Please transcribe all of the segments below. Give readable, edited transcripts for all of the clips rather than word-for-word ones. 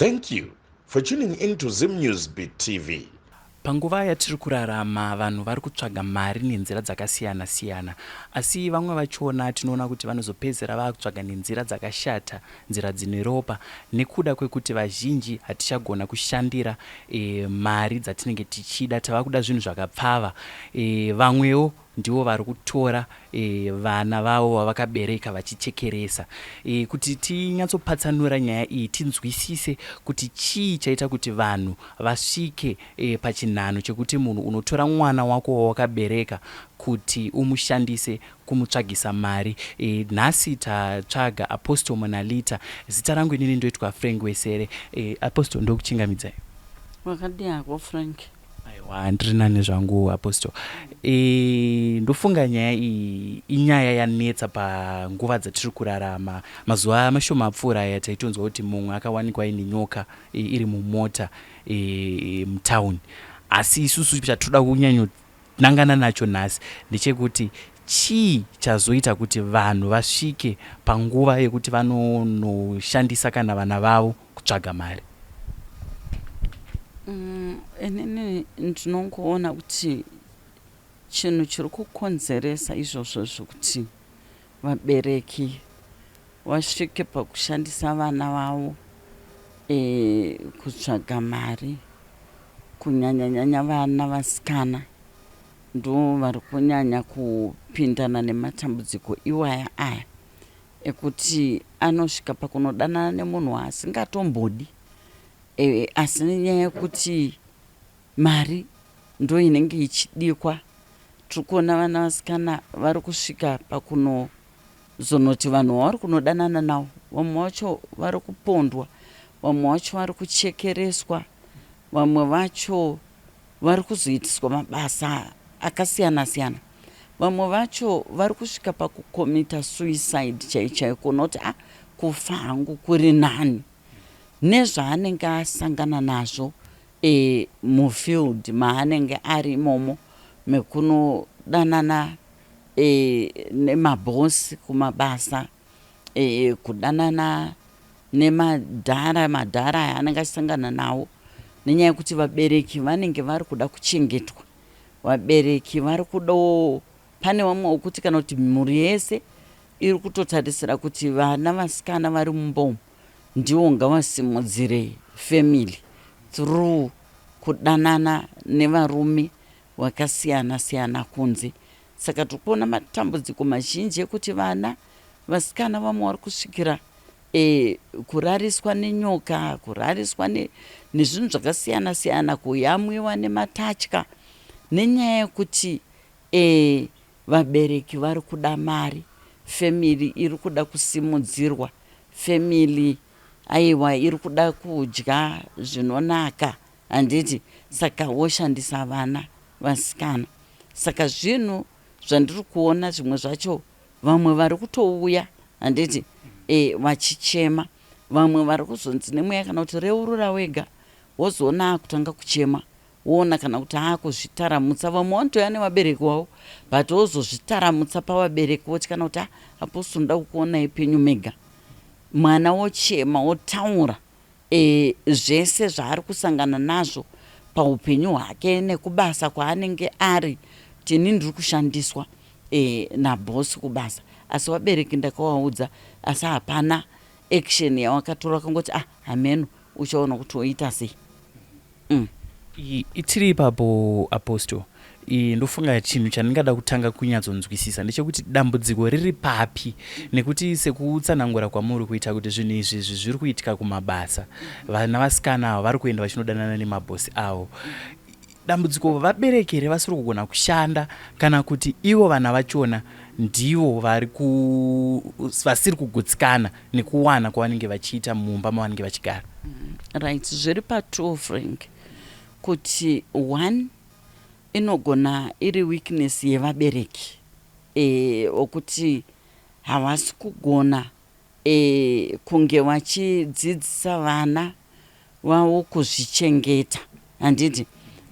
Thank you for tuning in to Zim News Beat TV. Panguva yatiri kurarama vanhu vari kutsvaga mari nenzira dzakasiyana siyana asi vamwe vachona tinoona kuti vanozopedzera vakutsvaga nenzira dzakashata nzira dzine ropa nekuda kwekuti vazhinji hatichagona kushandira e, mari dzatinenge tichida tava kuda zvinhu zvakapfava e, vamwewo ndivo vari kutora e, vana vavo vavakabereka vachichekeresa e, kuti tinyatsopatsanura nyaya iyi tinzwisise kuti chii chaita kuti vanhu vasvike e, pachinhano chekuti munhu unotora mwana wako wawakabereka kuti umushandise kumutsvagisa mari e, nhasi tatsvaga Apostle Monalita. Zita rangu inini ndoitwa Frank Wesere. E, Apostle, ndokuchingamidzai. Wakadii hako, Frank? Aiwa, ndiri nani zvangu, Apostle. E, ndofunga nyaya iyi inyaya yanetsa panguva dzatiri kurarama. Mazuva mashoma apfuura aya taitonzwa kuti mumwe akawanikwa aine nyoka e, iri mumota e, mutauni. Asi isusu chatoda kunyanyonangana nacho nhasi ndechekuti chii chazoita kuti vanhu vasvike panguva yekuti vanonoshandisa kana vana vavo kutsvaga mari? Inini ndinongoona kuti chinhu chiri kukonzeresa izvozvo zvokuti vabereki vasvike pakushandisa vana vavo kutsvaga mari, kunyanyanyanya vana vasikana ndo vari kunyanya kupindana nematambudziko iwaya aya ekuti anosvika pakunodanana nemunhu waasingatombodi, asi nenyaya yekuti mari ndo inenge ichidikwa. Tiri kuona vana vasikana vari kusvika pakunozonoti vanhu vavari kunodanana navo, vamwe vacho vari kupondwa, vamwe vacho vari kuchekereswa, vamwe vacho vari kuzoitiswa mabasa akasiyana siyana, vamwe vacho vari kusvika pakucommita suicide chai chaiyo, kuona kuti a kufa hangu kuri nani nezvaanenge asangana nazvo mufield maanenge ari imomo mekunodanana nemabhosi kumabasa, kudanana nemadhara madhara aya anenge achisangana nawo, nenyaya yekuti vabereki vanenge vari kuda kuchengetwa. Vabereki vari kudawo, pane vamwe wekuti kana kuti mhuri yese iri kutotarisira kuti vana vasikana vari mumba umu ndivo ngavasimudzire family through kudanana nevarume vakasiyana siyana kunze. Saka tiri kuona matambudziko mazhinji ekuti vana vasikana vamwe vari kusvikira kurariswa nenyoka, kurariswa nezvinhu zvakasiyana siyana, kuyamwiwa nematatya, nenyaya yekuti vabereki vari kuda mari, family iri kuda kusimudzirwa, family aiwa iri kuda kudya zvinonaka, handiti? Saka woshandisa vana vasikana. Saka zvinhu zvandiri kuona zvimwe zvacho, vamwe vari kutouya, handiti, vachichema, vamwe vari kuzonzi nemweya kana kuti reurura wega, wozoona akutanga kuchema, woona kana kuti akuzvitaramutsa. Vamwe vanotouya nevabereki vavo, but wozozvitaramutsa pavabereki, voti kana kuti, "Apostle, ndoda kukuonai penyu mega." Mwana wochema, wotaura zvese zvaari kusangana nazvo paupenyu hwake nekubasa kwaanenge ari, kuti ini ndiri kushandiswa nabhosi kubasa, asi vabereki ndakavaudza, asi hapana action yawakatora, kangoti, "Ah, hameno, uchaona kuti woita sei." Tiri ipapo, Apostle, ndofunga chinhu chandingada kutanga kunyatsonzwisisa ndechekuti dambudziko riri papi, nekuti sekutsanangura kwamuri kuita kuti zvinhu izvi zviri kuitika kumabasa, vana vasikana ava vari kuenda vachinodanana nemabhosi avo, dambudziko vabereki here vasiri kugona kushanda, kana kuti ivo vana vachona ndivo vari vasiri kugutsikana nekuwana kwavanenge vachiita mumba mavanenge vachigara? Right, zviri patwo, Frank, kuti one inogona iri weakness yevabereki, okuti havasi kugona kunge vachidzidzisa vana vavo kuzvichengeta, handiti?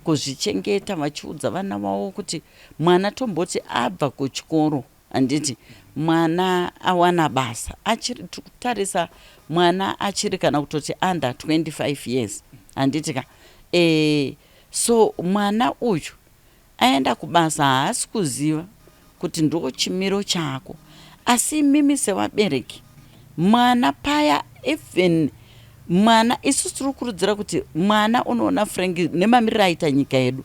Kuzvichengeta, vachiudza vana vavo kuti mwana tomboti abva kuchikoro. Handiti mwana awana basa achiri, tikutarisa mwana achiri kana kutoti under 25 years, handiti ka? So mwana uyu aenda kubasa, haasi kuziva kuti ndo chimiro chako. Asi imimi sevabereki, mwana paya, even mwana, isusu tiri kukurudzira kuti mwana, unoona Frank, nemamiriro aita nyika yedu,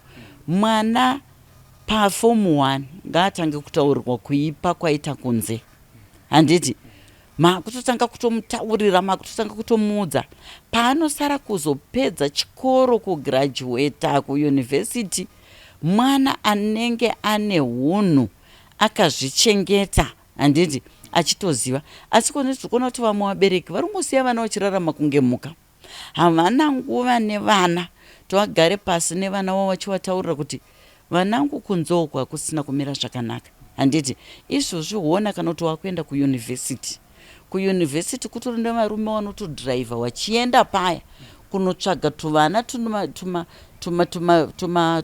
mwana pafomu 1 ngaatange kutaurirwa kuipa kwaita kunze, handiti? Makutotanga kutomutaurira, makutotanga kutomuudza. Paanosara kuzopedza chikoro, kugraduata kuyunivhesiti, mwana anenge ane unhu, akazvichengeta, handiti, achitoziva. Asi kone tiri kuona kuti vamwe vabereki vari kungosiya vana vachirarama kunge mhuka. Havana nguva nevana, tovagare pasi nevana vavo vachivataurira kuti, "Vanangu, kunze uku hakusina kumira zvakanaka," handiti? Izvozvi huona kana kuti wakuenda kuyunivhesiti, kuyunivhesiti kutori nevarume vanotodhiraivha vachienda paya kunotsvaga tuvana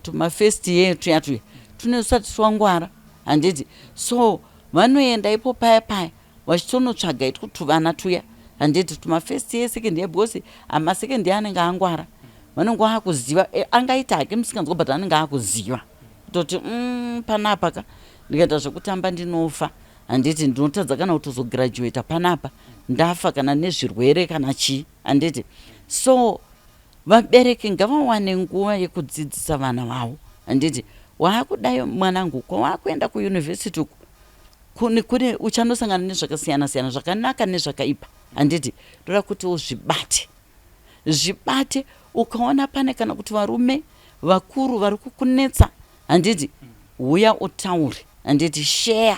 tuma first year tuya tuya tunosati twangwara, handiti? So vanoenda ipo paya paya vachitonotsvaga itwo tuvana tuya, handiti, tuma first year, second year, because amasecond year anenge angwara, vanenge vakuziva. Angaita hake musikanzwa, but anenge akuziva kutoti, panapa ka ndikaita zvekutamba ndinofa, handiti? Ndinotadza kana kutozograduata panapa, ndafa kana nezvirwere kana chii," handiti? So vabereki ngavawane nguva yekudzidzisa vana vavo, handiti? "Waakudai mwanangu, kwawaakuenda kuyunivhesiti uku kune, kune uchanosangana nezvakasiyana siyana, zvakanaka nezvakaipa, handiti? Ndoda kuti uzvibate, zvibate. Ukaona pane kana kuti varume vakuru vari kukunetsa, handiti, uya utaure, handiti, share,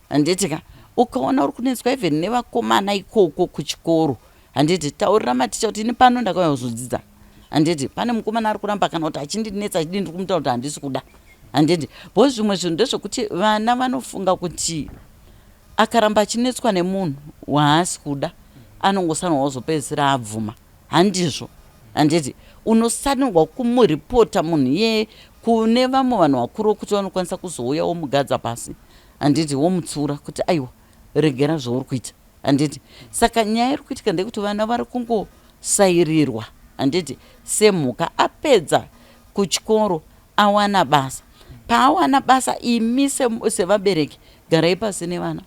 handiti ka? Ukaona uri kunetswa even nevakomana ikoko kuchikoro, handiti, taurira maticha kuti, 'Ini pano ndakauya kuzodzidza, handiti? Pane mukomana ari kuramba kana kuti achindinetsa, achidii, ndiri kumutaura kuti handisi kuda,' handiti?" Because zvimwe zvinhu ndezvekuti vana vanofunga kuti akaramba achinetswa nemunhu waasi kuda, anongosanirwa kuzopedzisira abvuma. Handizvo, handiti? Unosanirwa kumuripota munhu iyeye kune vamwe vanhu vakuru kuti vanokwanisa kuzouya womugadza pasi, handiti, womutsura kuti, "Aiwa, regera zvauri kuita," handiti? Saka nyaya iri kuitika ndeyekuti vana vari kungosairirwa, handiti, semhuka. Apedza kuchikoro, awana basa. Paawana basa, imi sevabereki garai pasi nevana,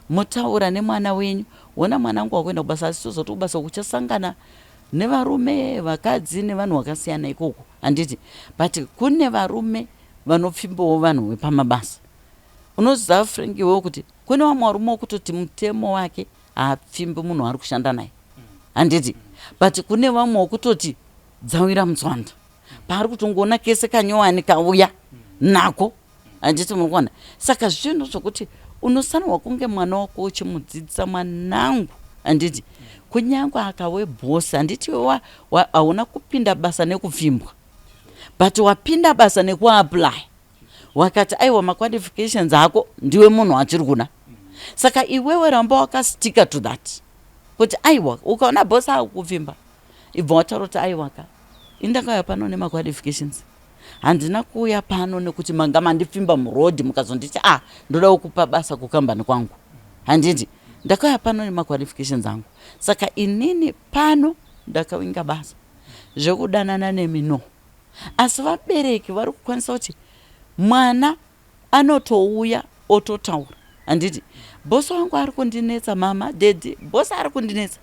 motaura nemwana wenyu. "Ona mwanangu, wakuenda kubasa, asi tozoti kubasa kuchasangana nevarume, vakadzi nevanhu vakasiyana ikoko, handiti? But kune varume vanopfimbawo vanhu vepamabasa." Unoziva, Frank, iwewo, kuti kune vamwe varume wekutoti mutemo wake haapfimbi munhu waari kushanda naye, handiti? But kune vamwe wekutoti dzawira mutswanda, paari kutongoona kese kanyowani kauya nako, handiti? Muri kuona? Saka zvinhu zvokuti unosanirwa kunge mwana wako uchimudzidzisa, "Mwanangu, handiti, kunyange akawe bhosi, handiti, hauna kupinda basa nekupfimbwa, but wapinda basa nekuapply. Wakati, aiwa, maqualifications ako, ndiwe munhu wachiri kuda. Saka iwewe ramba wakasticka to that, kuti aiwa, ukaona bhosi akupfimba, ibva wataura kuti, 'Aiwaka, indakauya pano nemaqualifications. Handina kuuya pano nekuti manga mandipfimba murodhi mukazonditi, ah, ndoda kukupa basa kukambani kwangu, handiti? Ndakauya pano nemaqualifications angu. Saka inini pano ndakawinga basa. Zvekudanana nemi, no.'" Asi vabereki vari kukwanisa kuti mwana anotouya ototaura, handiti, "Bhosi wangu ari kundinetsa. Mama, daddy, bhosi ari kundinetsa."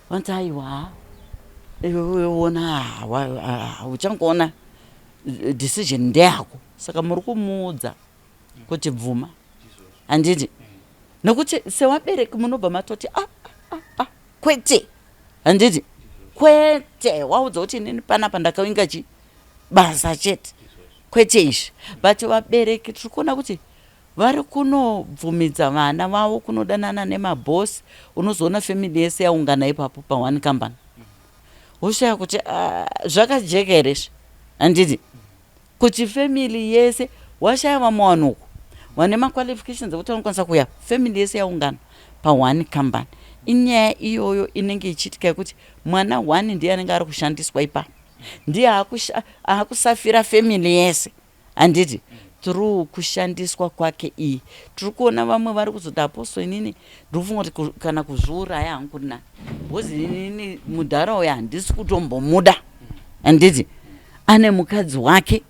Vanoti, "Aiwa, iwewe ona, uchangoona, decision ndeyako." Saka muri kumuudza kuti bvuma, handiti? Nekuti sevabereki munobva matoti, "Ah, ah, ah, kwete," handiti? Kwete, waudza kuti, "Inini panapa ndakawinga chi basa chete, kwete izvi." But vabereki tiri kuona kuti vari kunobvumidza vana vavo kunodanana nemabhosi. Unozoona family yese yaungana ipapo paone company, woshaya kuti, ah, zvakajeka here izvi, handiti? Kuti family yese, washaya vamwe vanhu uku vane maqualifications ekuti vanokwanisa kuuya, family yese yaungana paone company. Inyaya iyoyo inenge ichiitika yekuti mwana one ndiye anenge ari kushandiswa ipapo, ndiye aakusafira family yese, handiti? Through kushandiswa kwake iyi, tiri kuona vamwe vari kuzoti, "Apostle, inini ndiri kufunga kuti kana kuzviuraya hangu nani, because inini mudhara uyu handisi kutombomuda, handiti ane mukadzi wake."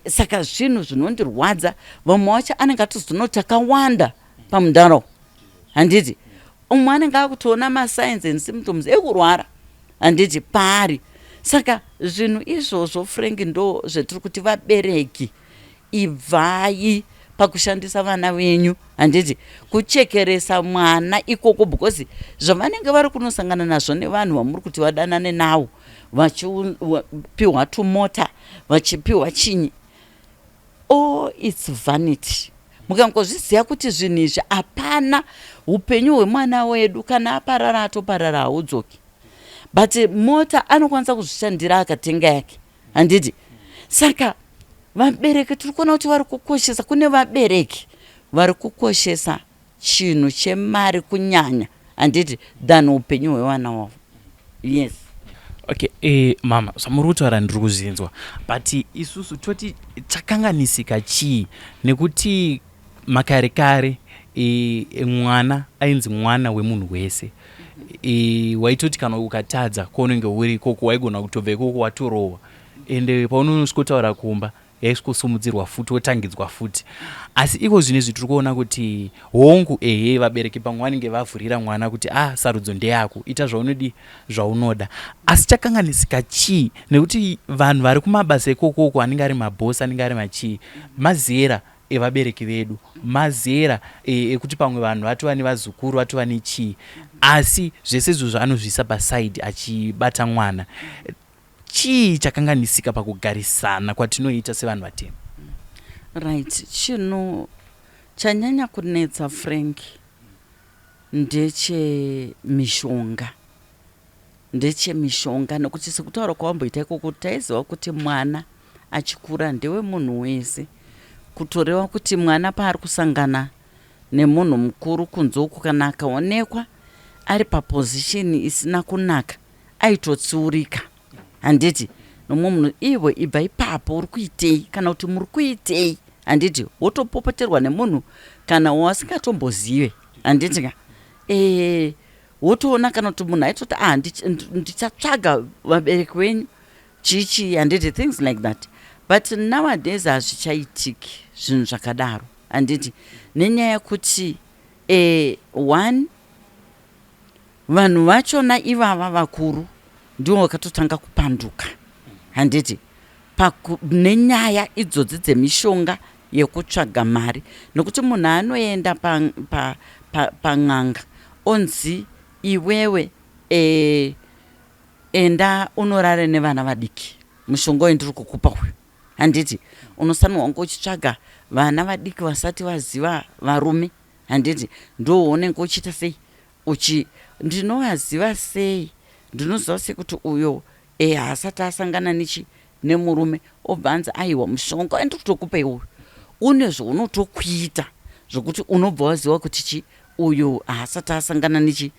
Saka zvinhu zvinondirwadza, vamwe vacho anenge atozonoti takawanda pamudhara, handiti umwe anenge akutoona masigns and symptoms ekurwara, handiti paari. Saka zvinhu izvozvo, Frank, ndo zvetiri kuti vabereki, ibvai pakushandisa vana venyu, handiti kuchekeresa mwana ikoko, because zvavanenge vari kunosangana nazvo nevanhu vamuri kuti vadanane navo, vachipiwa tumota, vachipiwa chinyi, all it's vanity. Mukangozviziva kuti zvinhu izvi hapana upenyu hwemwana wedu, kana aparara atoparara, haudzoki. But mota anokwanisa kuzvishandira akatenga yake, handiti? Saka vabereki tiri kuona kuti vari kukoshesa, kune vabereki vari kukoshesa chinhu chemari kunyanya, handiti, than upenyu hwevana wavo, yes. Okay, mama, zvamuri kutaura ndiri kuzvinzwa, but isusu toti chakanganisika chii? Nekuti makare kare mwana ainzi mwana wemunhu wese. Waitoti kana ukatadza kwaunenge uri ikoko, waigona kutobva ikoko watorohwa, ende paunosvikotaura kumba yaisvikosumudzirwa futi, wotangidzwa futi. Asi iko zvino izvi tiri kuona kuti hongu, ehe, vabereki pamwe vanenge vavhurira mwana kuti, "Ah, sarudzo ndeyako, ita zvaunodi zvaunoda." Asi chakanganisika chii? Nekuti vanhu vari kumabasa ikokoko, anenge ari mabhosi, anenge ari machii, mazera evabereki vedu, mazera ekuti pamwe vanhu vatova nevazukuru, vatova nechii, asi zvese izvozvo anozviisa paside achibata mwana. Chii chakanganisika pakugarisana kwatinoita sevanhu vatema? Right, chinhu chanyanya kunetsa, Frank, ndechemishonga, ndechemishonga, nekuti sekutaura kwawamboita ikoko, taiziva kuti mwana achikura ndewemunhu wese, kutoreva kuti mwana paari kusangana nemunhu mukuru kunze uku, kana akaonekwa ari paposition isina kunaka, aitotsiurika, handiti, nomumwe munhu, "Iwe, ibva ipapo, uri kuitei?" kana kuti, "Muri kuitei?" handiti, wotopopoterwa nemunhu kana wasingatombozive, handiti ka? Wotoona kana kuti munhu aitoti, "Ah, ndichatsvaga vabereki venyu," chichi, handiti, things like that. But nowadays hazvichaitiki zvinhu zvakadaro, handiti, nenyaya yekuti one, vanhu vachona ivava vakuru ndivo vakatotanga kupanduka, handiti, nenyaya idzodzi dzemishonga yekutsvaga mari, nokuti munhu anoenda pan'anga pa, pa, onzi, "Iwewe, enda unorare nevana vadiki, mushonga uyu ndiri kukupa uyu," handiti, unofanirwa kunge uchitsvaga vana vadiki vasati vaziva varume, handiti, ndo unenge uchiita sei uchi, "Ndinovaziva sei? Ndinoziva sei kuti uyo haasati asangana nechi nemurume?" Obva anzi, "Aiwa, mushonga ndiri kutokupa iwoyo une zvaunotokuita zvokuti unobva waziva kuti chi uyu haasati asangana nechi,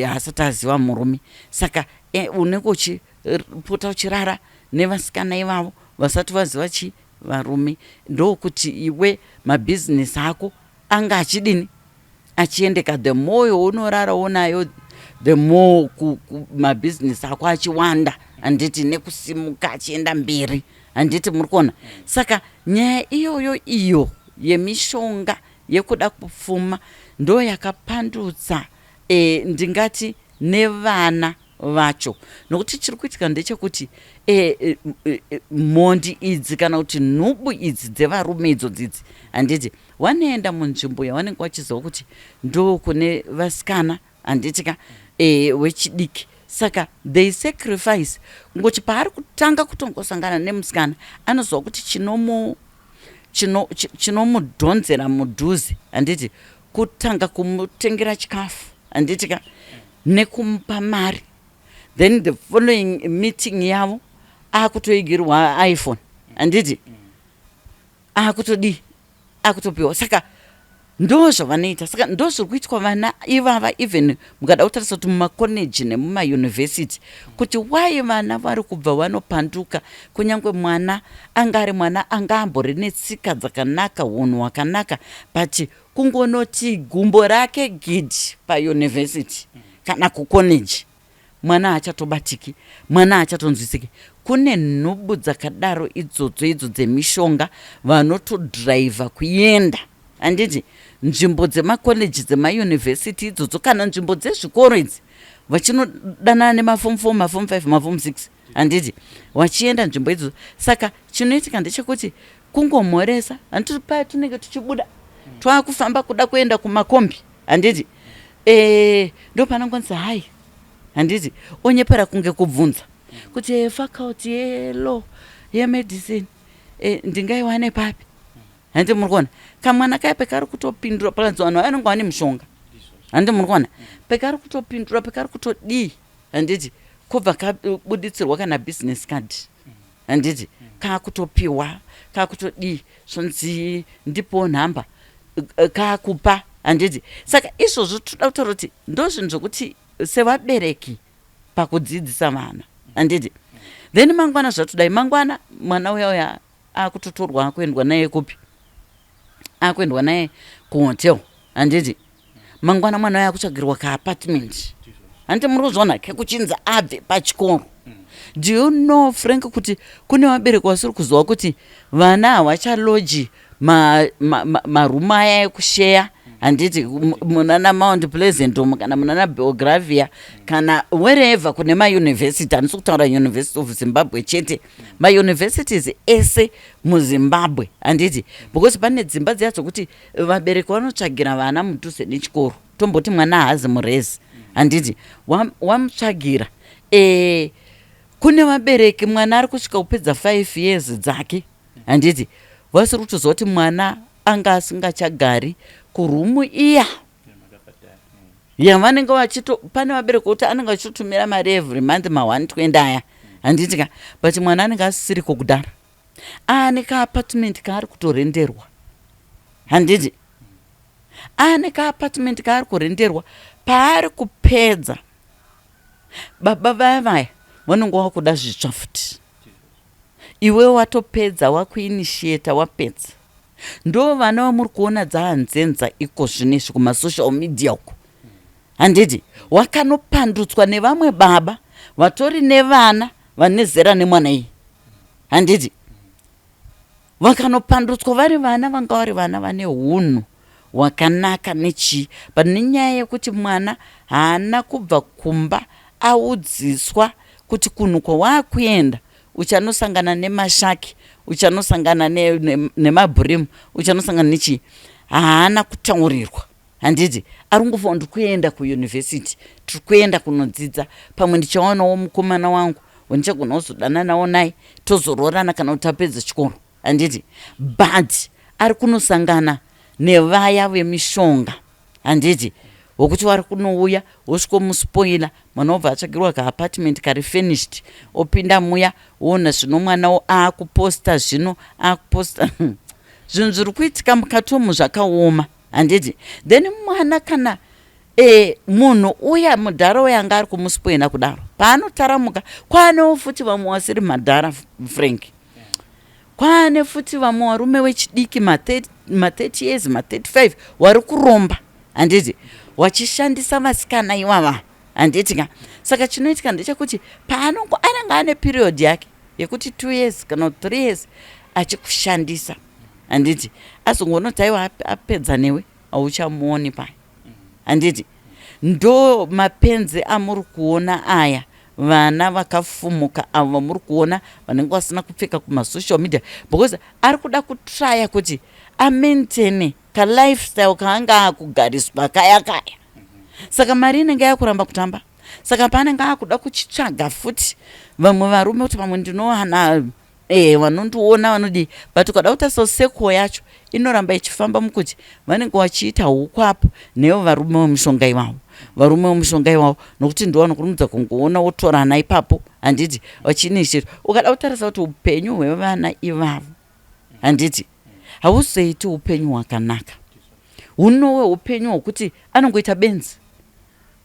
haasati aziva murume." Saka unenge uchipota uchirara nevasikana ivavo vasati vaziva chi varume, ndokuti iwe mabhizinesi ako anga achidini, achiendeka. The more unorarawo nayo, the more mabhizinesi ako achiwanda, handiti, nekusimuka achienda mberi, handiti muri kuona? Saka nyaya iyoyo iyo yemishonga yekuda kupfuma ndo yakapandutsa, ndingati nevana vacho, nokuti chiri kuitika ndechekuti mhondi idzi kana kuti nhubu idzi dzevarume idzodzidzi, handiti, vanoenda munzvimbo yavanenge vachiziva kuti ndo kune vasikana, handiti ka, wechidiki. Saka they sacrifice kungoti paari kutanga kutongosangana nemusikana, anoziva kuti chinomudhonzera mudhuze, handiti, kutanga kumutengera chikafu, handiti ka, nekumupa mari. Then the following meeting yavo akutoigirwa iPhone, handiti, akutodii, akutopiwa. Saka Ndo zvavanoita. Saka ndo zviri kuitwa vana ivava. Even mukada kutarisa kuti mumakoneji nemumayunivhesiti, kuti why vana vari kubva vanopanduka, kunyange mwana anga ari mwana anga ambori netsika dzakanaka, unhu hwakanaka, but kungonoti gumbo rake gidi payunivhesiti kana kukoneji, mwana haachatobatiki, mwana haachatonzwisiki. Kune nhubu dzakadaro idzodzo, idzo dzemishonga, vanotodhiraivha kuenda, handiti, nzvimbo dzemakoleji, dzemayunivhesiti idzodzo, kana nzvimbo dzezvikoro idzi, vachinodanana nemaform 4, maform 5, maform 6, handiti, vachienda nzvimbo idzodzo. Saka chinoitika ndechekuti kungomhoresa, handiti, paya tunenge tuchibuda twakufamba kuda kuenda kumakombi, handiti, ndo panongonzi hai, handiti, onyepera kunge kubvunza kuti faculty yelaw, yemedicine, ndingaiwane papi? Handiti muri kuona kamwana kaya pekari kutopindura, pakanzi vanhu vanenge vane mushonga, handiti muri kuona pekari kutopindura, pekari kutodii, handiti, kobva kabuditsirwa kana business card, handiti, kaakutopiwa, kaakutodii, zvonzi ndipowo nhamba, kaakupa, handiti. Saka izvozvo toda kutaura kuti ndo zvinhu zvokuti sevabereki pakudzidzisa vana, handiti, then mangwana zvatodai, mangwana mwana uya uya akutotorwa, akuendwa naye kupi? Akuendwa naye kuhotel, handiti. Mangwana mwana uya akutsvagirwa kaapartment, handiti muri kuzviona, kekuchinzi abve pachikoro. Do you know, Frank, kuti kune vabereki vasiri kuziva kuti vana havachaloji marumu aya ekusheya, handiti, munana Mount Pleasant umu, kana munana Belgravia, kana wherever kune mayunivhesiti? Handisi kutaura University of Zimbabwe chete, mauniversities ese muZimbabwe, handiti, because pane dzimba dziya dzokuti vabereki vanotsvagira vana mudhuze nechikoro. Tomboti mwana haazi murezi, handiti, wamutsvagira. Kune vabereki mwana ari kusvika kupedza 5 years dzake, handiti, vasiri kutoziva kuti mwana anga asingachagari kurumu iya yavanenge vachito. Pane vabereki kuti anenge vachitotumira mari every month, ma120 aya, handiti ka, but mwana anenge asisiriko kudhara, aane kaapartment kaari kutorenderwa, handiti, aane kaapartment kaari kurenderwa. Paari kupedza, baba vaya vaya vanonge vakuda zvitsva futi. Iwe watopedza, wakuinitiata, wapedza. Ndo vana vamuri kuona dzaanzenza iko zvinezvi kumasocial media uko, handiti, wakanopandutswa nevamwe baba vatori nevana vane zera nemwana iyi, handiti, vakanopandutswa vari vana vanga vari vana vane unhu hwakanaka nechii, but nenyaya yekuti mwana haana kubva kumba audziswa kuti kunhu kwawaakuenda uchanosangana nemashaki, uchanosangana nemabhurimu, uchanosangana nechii, haana kutaurirwa, handiti. Ari kungofunga, ndiri kuenda kuyunivhesiti, tiri kuenda kunodzidza, pamwe ndichawanawo mukomana wangu wandichagona kuzodananawo naye, tozoroorana kana kuti tapedza chikoro, handiti. But ari kunosangana nevaya vemishonga, handiti, wokuti vari kunouya wosvikomuspoila mwana, wobva atsvagirwa kaapartment kari finished, opinda muya, woona zvino mwana aakuposta, zvino aakuposta zvinhu zviri kuitika mukati omu zvakaoma, handiti. Then mwana kana munhu uya mudhara uya anga ari kumuspoila kudaro, paanotaramuka, kwaanewo futi vamwe vasiri madhara, Frank, kwaane futi vamwe varume vechidiki, ma30 years, ma35, vari kuromba, handiti, vachishandisa vasikana ivava, handiti ka. Saka chinoitika ndechekuti paanongo anenge ane period yake yekuti 2 years kana 3 years achikushandisa, handiti, azongonoti aiwa, apedza newe, hauchamuoni paya, handiti. Ndo mapenzi amuri kuona aya, vana vakafumuka avo vamuri kuona vanenge vasina kupfeka kumasocial media, because ari kuda kutraya kuti amaintaine kalifestyle kaanga akugariswa kaya kaya. Saka mari inenge yakuramba kutamba, saka paanenge akuda kuchitsvaga futi vamwe varume kuti pamwe ndinowana vanondiona, vanodii. But ukada kutarisa seko yacho inoramba ichifamba mukuti vanenge vachiita hukwapo nevo varume vemushonga ivavo, varume vemushonga ivavo, nokuti ndo vanokurumidza kungoona wotorana ipapo, handiti, vachinishira. Ukada kutarisa kuti upenyu hwevana ivavo, handiti, hauzoiti upenyu hwakanaka. Hunove upenyu hwokuti anongoita benzi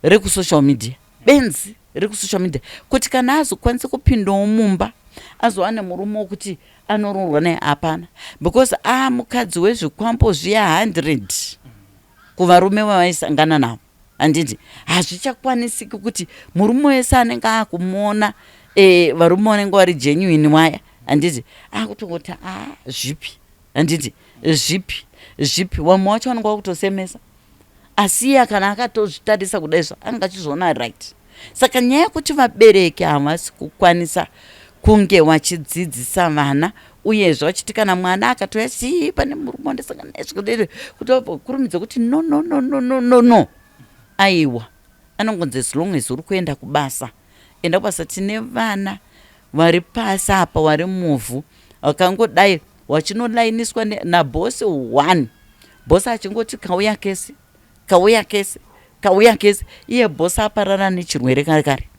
rekusocial media, benzi rekusocial media, kuti kana azokwanisa kupindawo mumba, azova nemurume wokuti anoroorwa naye, hapana, because a mukadzi wezvikwambo zviya 100 kuvarume vavaisangana navo, handiti? Hazvichakwanisiki kuti murume wese anenge akumuona, varume vanenge vari genuine waya, handiti, akutongoti, "A, zvipi?" Handiti, zvipi zvipi? Vamwe vacho vanenge vakutosemesa, asi iye kana akatozvitarisa kudaizvo, anenge achizviona right. Saka nyaya yekuti vabereki havasi kukwanisa kunge vachidzidzisa vana, uyezve vachiti kana mwana akatouya, chii, pane murume wandasangana naye zvikadai, kuti vakurumidza kuti, "No, no, no, no, no, no, no, aiwa." Anongonzi, "As long as uri kuenda kubasa, enda kubasa." Tine vana vari pasi apa vari muvhu, vakangodai vachinolainiswa nabhosi one, bhosi achingoti, "Kauya kese, kauya kese, kauya kese." Iye bhosi aparara nechirwere kare kare,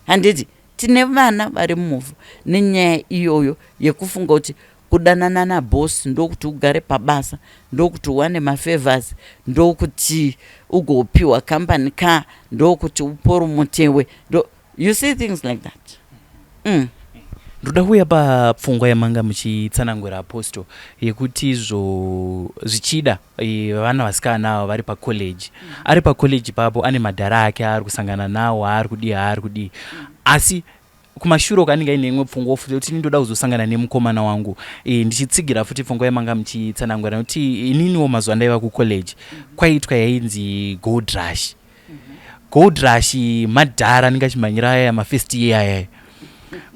handiti? Tine vana vari muvhu nenyaya iyoyo yekufunga kuti kudanana nabhosi ndokuti ugare pabasa, ndokuti uwane mafavors, ndokuti ugopiwa company car, ndokuti upromotewe. You see, things like that. Ndoda kuuya papfungwa yamanga muchitsanangura, Apostle, yekuti izvo zvichida vana vasikana ava vari pacollege, ari pacollege papo ane madhara ake aari kusangana nawo, aari kudii, aari kudii, asi kumashure uko anenge aine imwe pfungwa futi yekuti ndoda kuzosangana nemukomana wangu. Ndichitsigira futi pfungwa yamanga muchitsanangura, nekuti ininiwo mazuva andaiva kucollege kwaiitwa yainzi gold rush. Gold rush, madhara anenge achimhanyira aya mafirst year ayaya,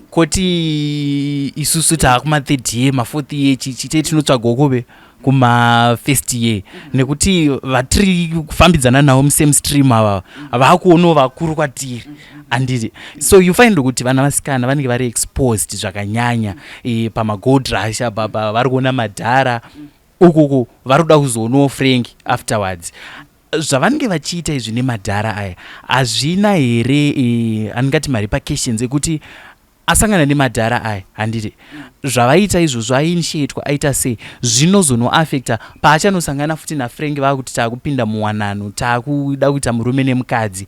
koti isusu taakuma-third year, mafourth year, chichite tinotsvagawo kuve kuma-first year, nekuti vatiri kufambidzana navo musame stream ava vaakuonawo vakuru kwatiri, handiti? So you find kuti vana vasikana vanenge vari exposed zvakanyanya pamagold rush apapa, vari kuona madhara ukuku, vari kuda kuzoonawo Frank afterwards. Zvavanenge vachiita izvi nemadhara aya hazvina here aningati marepercussions ekuti asangana nemadhara aya, handiti? Zvavaita izvozvo, ainitiatwa, aita sei, zvinozonoafecta paachanosangana futi naFrank, vaakuti taakupinda muwanano, taakuda kuita murume nemukadzi.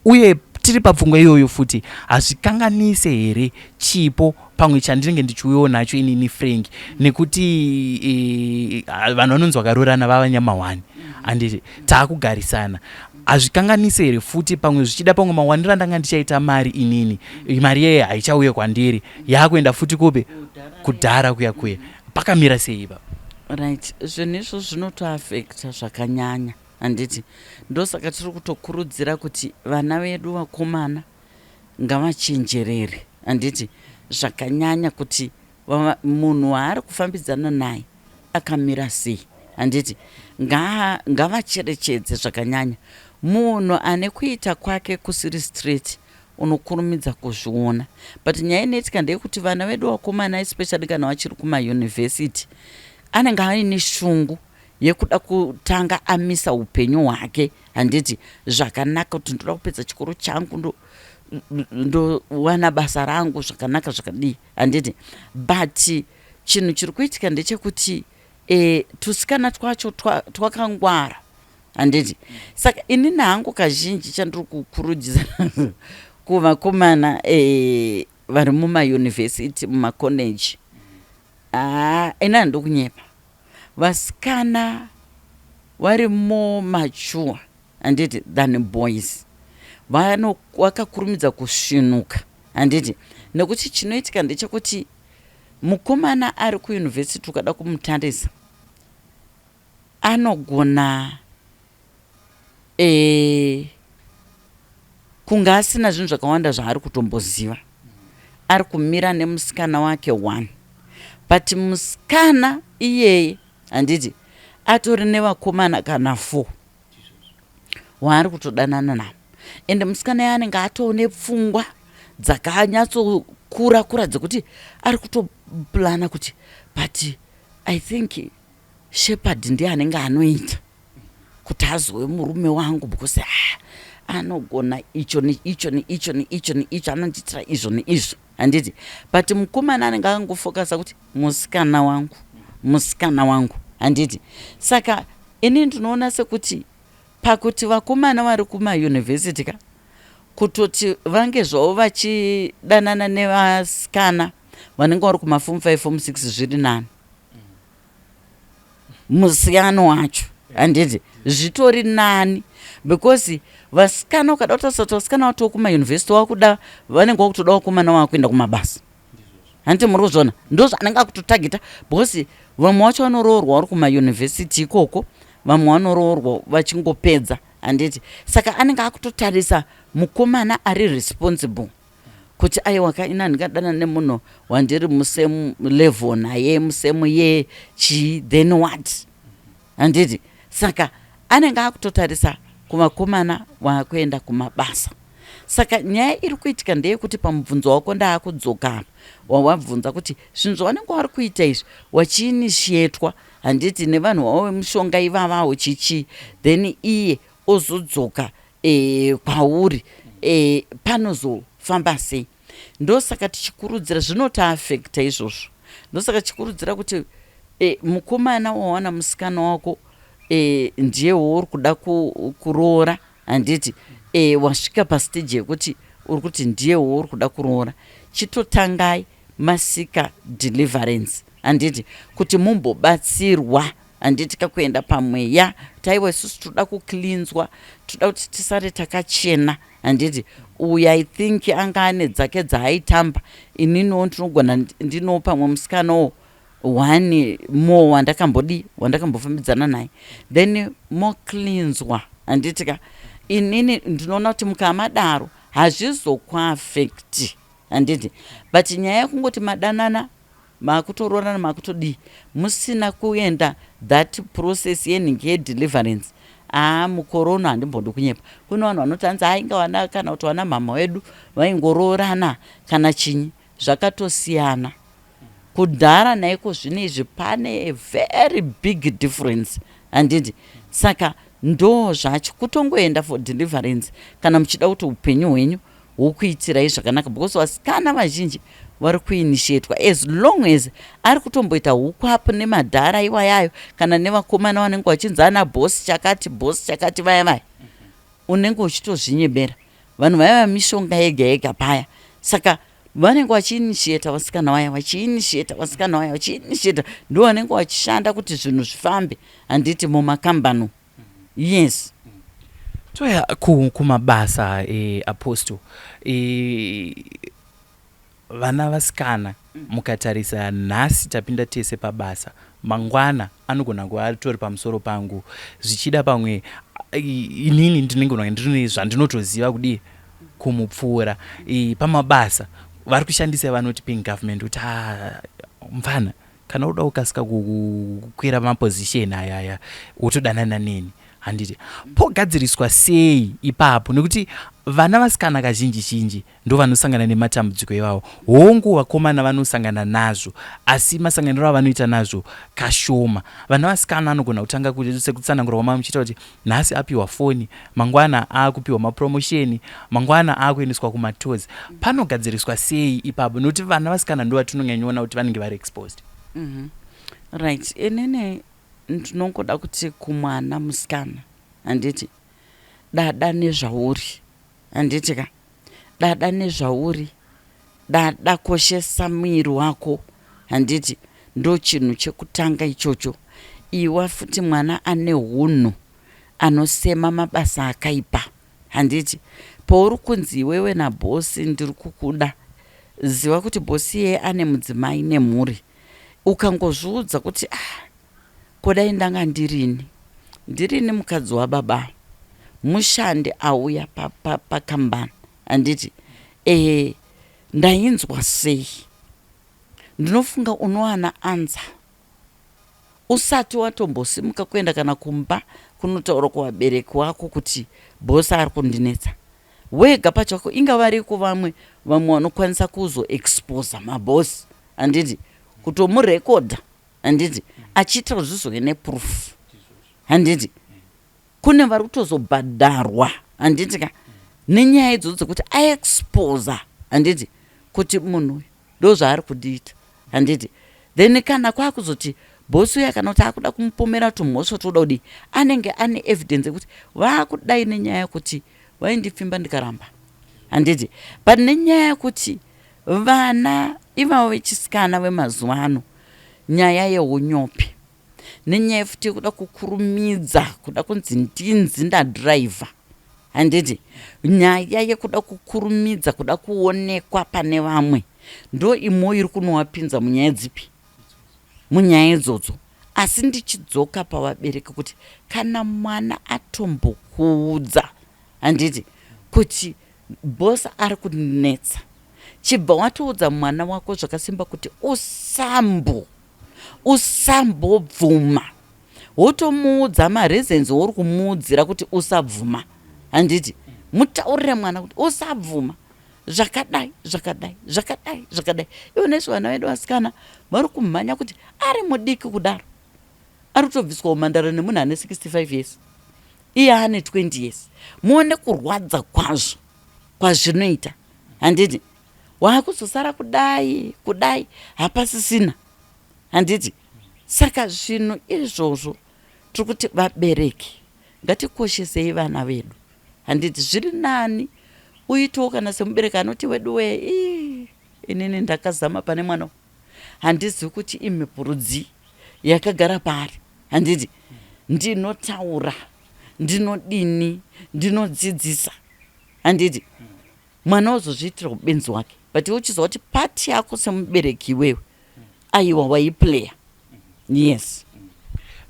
Uye tiri papfungwa iyoyo futi, hazvikanganise here chipo pamwe chandinenge ndichiuyawo nacho inini Frank? Nekuti vanhu vanonzi vakarorana vava nyama one, handiti? Taakugarisana, hazvikanganisi here futi pamwe zvichida pamwe mawaniro andanga ndichaita mari inini, mari iyeye haichauye kwandiri, yaakuenda futi kupi? Kudhara kuya kuya. Pakamira sei ipa? Right, zvinhu izvo zvinotoafecta zvakanyanya, handiti? Ndosaka tiri kutokurudzira kuti vana vedu vakomana ngavachenjerere, handiti, zvakanyanya, kuti munhu waari kufambidzana naye akamira sei, handiti? Ngavacherechedze zvakanyanya. Munhu ane kuita kwake kusiri straight, unokurumidza kuzviona. But nyaya inoitika ndeyekuti vana vedu vakomana, especially kana vachiri kumayunivhesiti, anenge aine shungu yekuda kutanga amisa upenyu hwake, handiti, zvakanaka, kuti ndoda kupedza chikoro changu, ndowana basa rangu zvakanaka, zvakadii, handiti? But chinhu chiri kuitika ndechekuti tusikana twacho twakangwara, handiti? Saka inini hangu kazhinji chandiri kukurudzira kuvakomana vari mumayunivhesiti, mumakoleji, haa, ini handokunyepa, vasikana vari more mature, handiti, than boys. Vakakurumidza kusvinuka, handiti? Nekuti chinoitika ndechekuti mukomana ari kuyunivhesiti, ukada kumutarisa, anogona kunge asina zvinhu zvakawanda zvaari kutomboziva, ari kumira nemusikana wake one, but musikana iyeye, handiti, atori nevakomana kana four waari kutodanana navo. Ende musikana iye anenge atoo nepfungwa dzakanyatsokura kura dzekuti ari kutoplana kuti, "But I think Shepard ndiye anenge anoita kuti azove murume wangu, because ah, anogona icho neicho neicho neicho neicho, anondiitira izvo neizvo," handiti? But mukomana anenge akangofokasa kuti musikana wangu, musikana wangu, handiti? Saka Ini ndinoona sekuti pakuti vakomana vari kumayunivhesiti ka, kutoti vange zvavo vachidanana nevasikana vanenge vari kumaform 5, form 6, zviri nani. Musiyano wacho, handiti, zvitori nani, because vasikana, ukada kutarisa kuti vasikana vatoo kumayunivhesiti, wakuda, vanenge vakutoda vakomana vakuenda kumabasa, handiti? Muri kuzviona, ndo zvaanenge akutotagita, because vamwe vacho vanoroorwa vari kumayunivhesiti ikoko, vamwe vanoroorwa vachingopedza, handiti? Saka anenge akutotarisa mukomana ari responsible, kuti aiwa ka, ina ndingadana nemunhu wandiri musame level naye, musame ye chii, then what, handiti? Saka anenge akutotarisa kuvakomana vakuenda kumabasa. Saka nyaya iri kuitika ndeyekuti pamubvunzo wako, ndaakudzoka apa wawabvunza kuti zvinhu zvavanenge vari kuita izvi, wachiinitiatwa, handiti, nevanhu vavo vemushonga ivavawo, chichii, then iye ozodzoka kwauri, panozofamba sei? Ndosaka tichikurudzira, zvinotoafecta izvozvo. Ndosaka tichikurudzira kuti mukomana wawana musikana wako, ndiye wauri kuda kuroora, handiti? Wasvika pastage yekuti uri kuti ndiye wauri kuda kuroora, chitotangai maseeka deliverance, handiti, kuti mumbobatsirwa, handiti, kakuenda pamweya. Taiwa isusu toda kucleanswa, toda kuti tisare takachena, handiti? Uyu, I think anga ane dzake dzaaitamba. Ininiwo ndinogona ndinowo pamwe musikanawo one more wandakambodi, wandakambofambidzana naye, then mocleanswa, handiti ka? Inini ndinoona kuti mukamadaro hazvizokuaffecti, handiti? But nyaya yekungoti madanana, makutororana, makutodii, musina kuenda that process yenhingi yedeliverance, aa, mukorona, handimbodi kunyepa, kune vanhu vanoti hanzi ainga vana kana kuti vana mhama vedu vaingoroorana kana chinyi. Zvakatosiyana kudhara naiko zvino izvi, pane a very big difference, handiti? Saka ndo zvacho, kutongoenda for deliverance kana muchida kuti upenyu hwenyu hukuitirai zvakanaka, because vasikana vazhinji vari kuinitiatwa. As long as ari kutomboita hukwapo nemadhara iwayayo, kana nevakomana vanenge vachinzi ana boss chakati, boss chakati, vaya vaya, unenge uchitozvinyebera. Vanhu vaya vamishonga yega yega paya. Saka vanenge vachiinitiata vasikana vaya, vachiinitiata vasikana vaya, vachiinitiata, ndo vanenge vachishanda kuti zvinhu zvifambe, handiti, mumakambani? Yes. Toya kumabasa, apostle, vana vasikana, mukatarisa nhasi tapinda tese pabasa, mangwana anogona kuva atori pamusoro pangu, zvichida pamwe inini ndinenge ndine zvandinotoziva kudii kumupfuura. Pamabasa vari kushandisa vanoti pink government, kuti ah, mufana, kana uda kukasika kukwira maposition ayaya, wotodanana neni, handiti? Pogadziriswa sei ipapo? Nekuti vana vasikana kazhinji zhinji ndo vanosangana nematambudziko iwawo. Hongu, vakomana vanosangana nazvo, asi masanganiro avanoita nazvo kashoma. Vana vasikana anogona kutanga sekutsanangura kwamava muchiita kuti nhasi apiwa foni, mangwana aakupiwa mapromotion, mangwana aakuendeswa kumatours. Panogadziriswa sei ipapo? Nekuti vana vasikana ndo vatinonyanyoona kuti vanenge vari exposed. Right, inini ndinongoda kuti kumwana musikana, handiti, dada nezvauri, handiti ka? Dada nezvauri, dada, koshesa muviri wako, handiti? Ndo chinhu chekutanga ichocho. Iwa futi mwana ane hunhu, anosema mabasa akaipa, handiti? Pauri kunzi iwewe naboss, "Ndiri kukuda," ziva kuti boss iyeye ane mudzimai nemhuri. Ukangozviudza kuti, "Ah, kudai ndanga ndirini mukadzi wababa, mushandi auya pakambani, handiti, ndainzwa sei?" Ndinofunga unowana answer usati watombosimuka kuenda kana kumba kunotaura kuvabereki wako kuti boss ari kundinetsa. Wega pachako, inga variko vamwe vanokwanisa kuzoexposa maboss, handiti, kutomurekodha, handiti, achiita kuti zvizove neproof, handiti? Kune vari kutozobhadharwa, handiti ka, nenyaya idzodzo dzekuti aexposa, handiti, kuti munhu uyu ndo zvaari kudiita, handiti? Then kana kwakuzoti Bhosi uya kana kuti akuda kumupomera tumhosva toda kudii, anenge ane evidence yekuti vaakudai nenyaya yekuti vaindipfimba ndikaramba, handiti? But nenyaya yekuti vana ivavo vechisikana vemazuva ano, nyaya yeunyopi nenyaya futi yekuda kukurumidza kuda kunzi ndinzi ndadhiraivha, handiti? Nyaya yekuda kukurumidza kuda kuonekwa pane vamwe ndo imwe iri kunovapinza munyaya dzipi, munyaya idzodzo. Asi ndichidzoka pavabereki kuti kana mwana atombokuudza, handiti, kuti bhosi ari kunetsa, chibva watoudza mwana wako zvakasimba kuti usambobvuma, wotomuudza mareasons uri kumuudzira kuti usabvuma, handiti? Mutaurire mwana kuti usabvuma zvakadai, zvakadai, zvakadai, zvakadai. Ivo nesu vana vedu vasikana vari kumhanya kuti ari mudiki kudaro ari kutobviswa umhandara nemunhu ane 65 years, iye ane 20 years. Muone kurwadza kwazvo kwazvinoita, handiti? Waakuzosara kudai kudai, hapasisina, handiti? Saka zvinhu izvozvo tiri kuti vabereki ngatikoshesei vana vedu, handiti? Zviri nani uitewo kana semubereki anoti, "Wedu wee, ii inini ndakazama pane mwana, handizivi kuti imhepo rudzii yakagara paari, handiti? Ndinotaura, ndinodini, ndinodzidzisa, handiti?" Mwana wozozviitira ubenzi wake, but iwe uchiziva kuti part yako semubereki iwewe, aiwa, waiplaya, yes.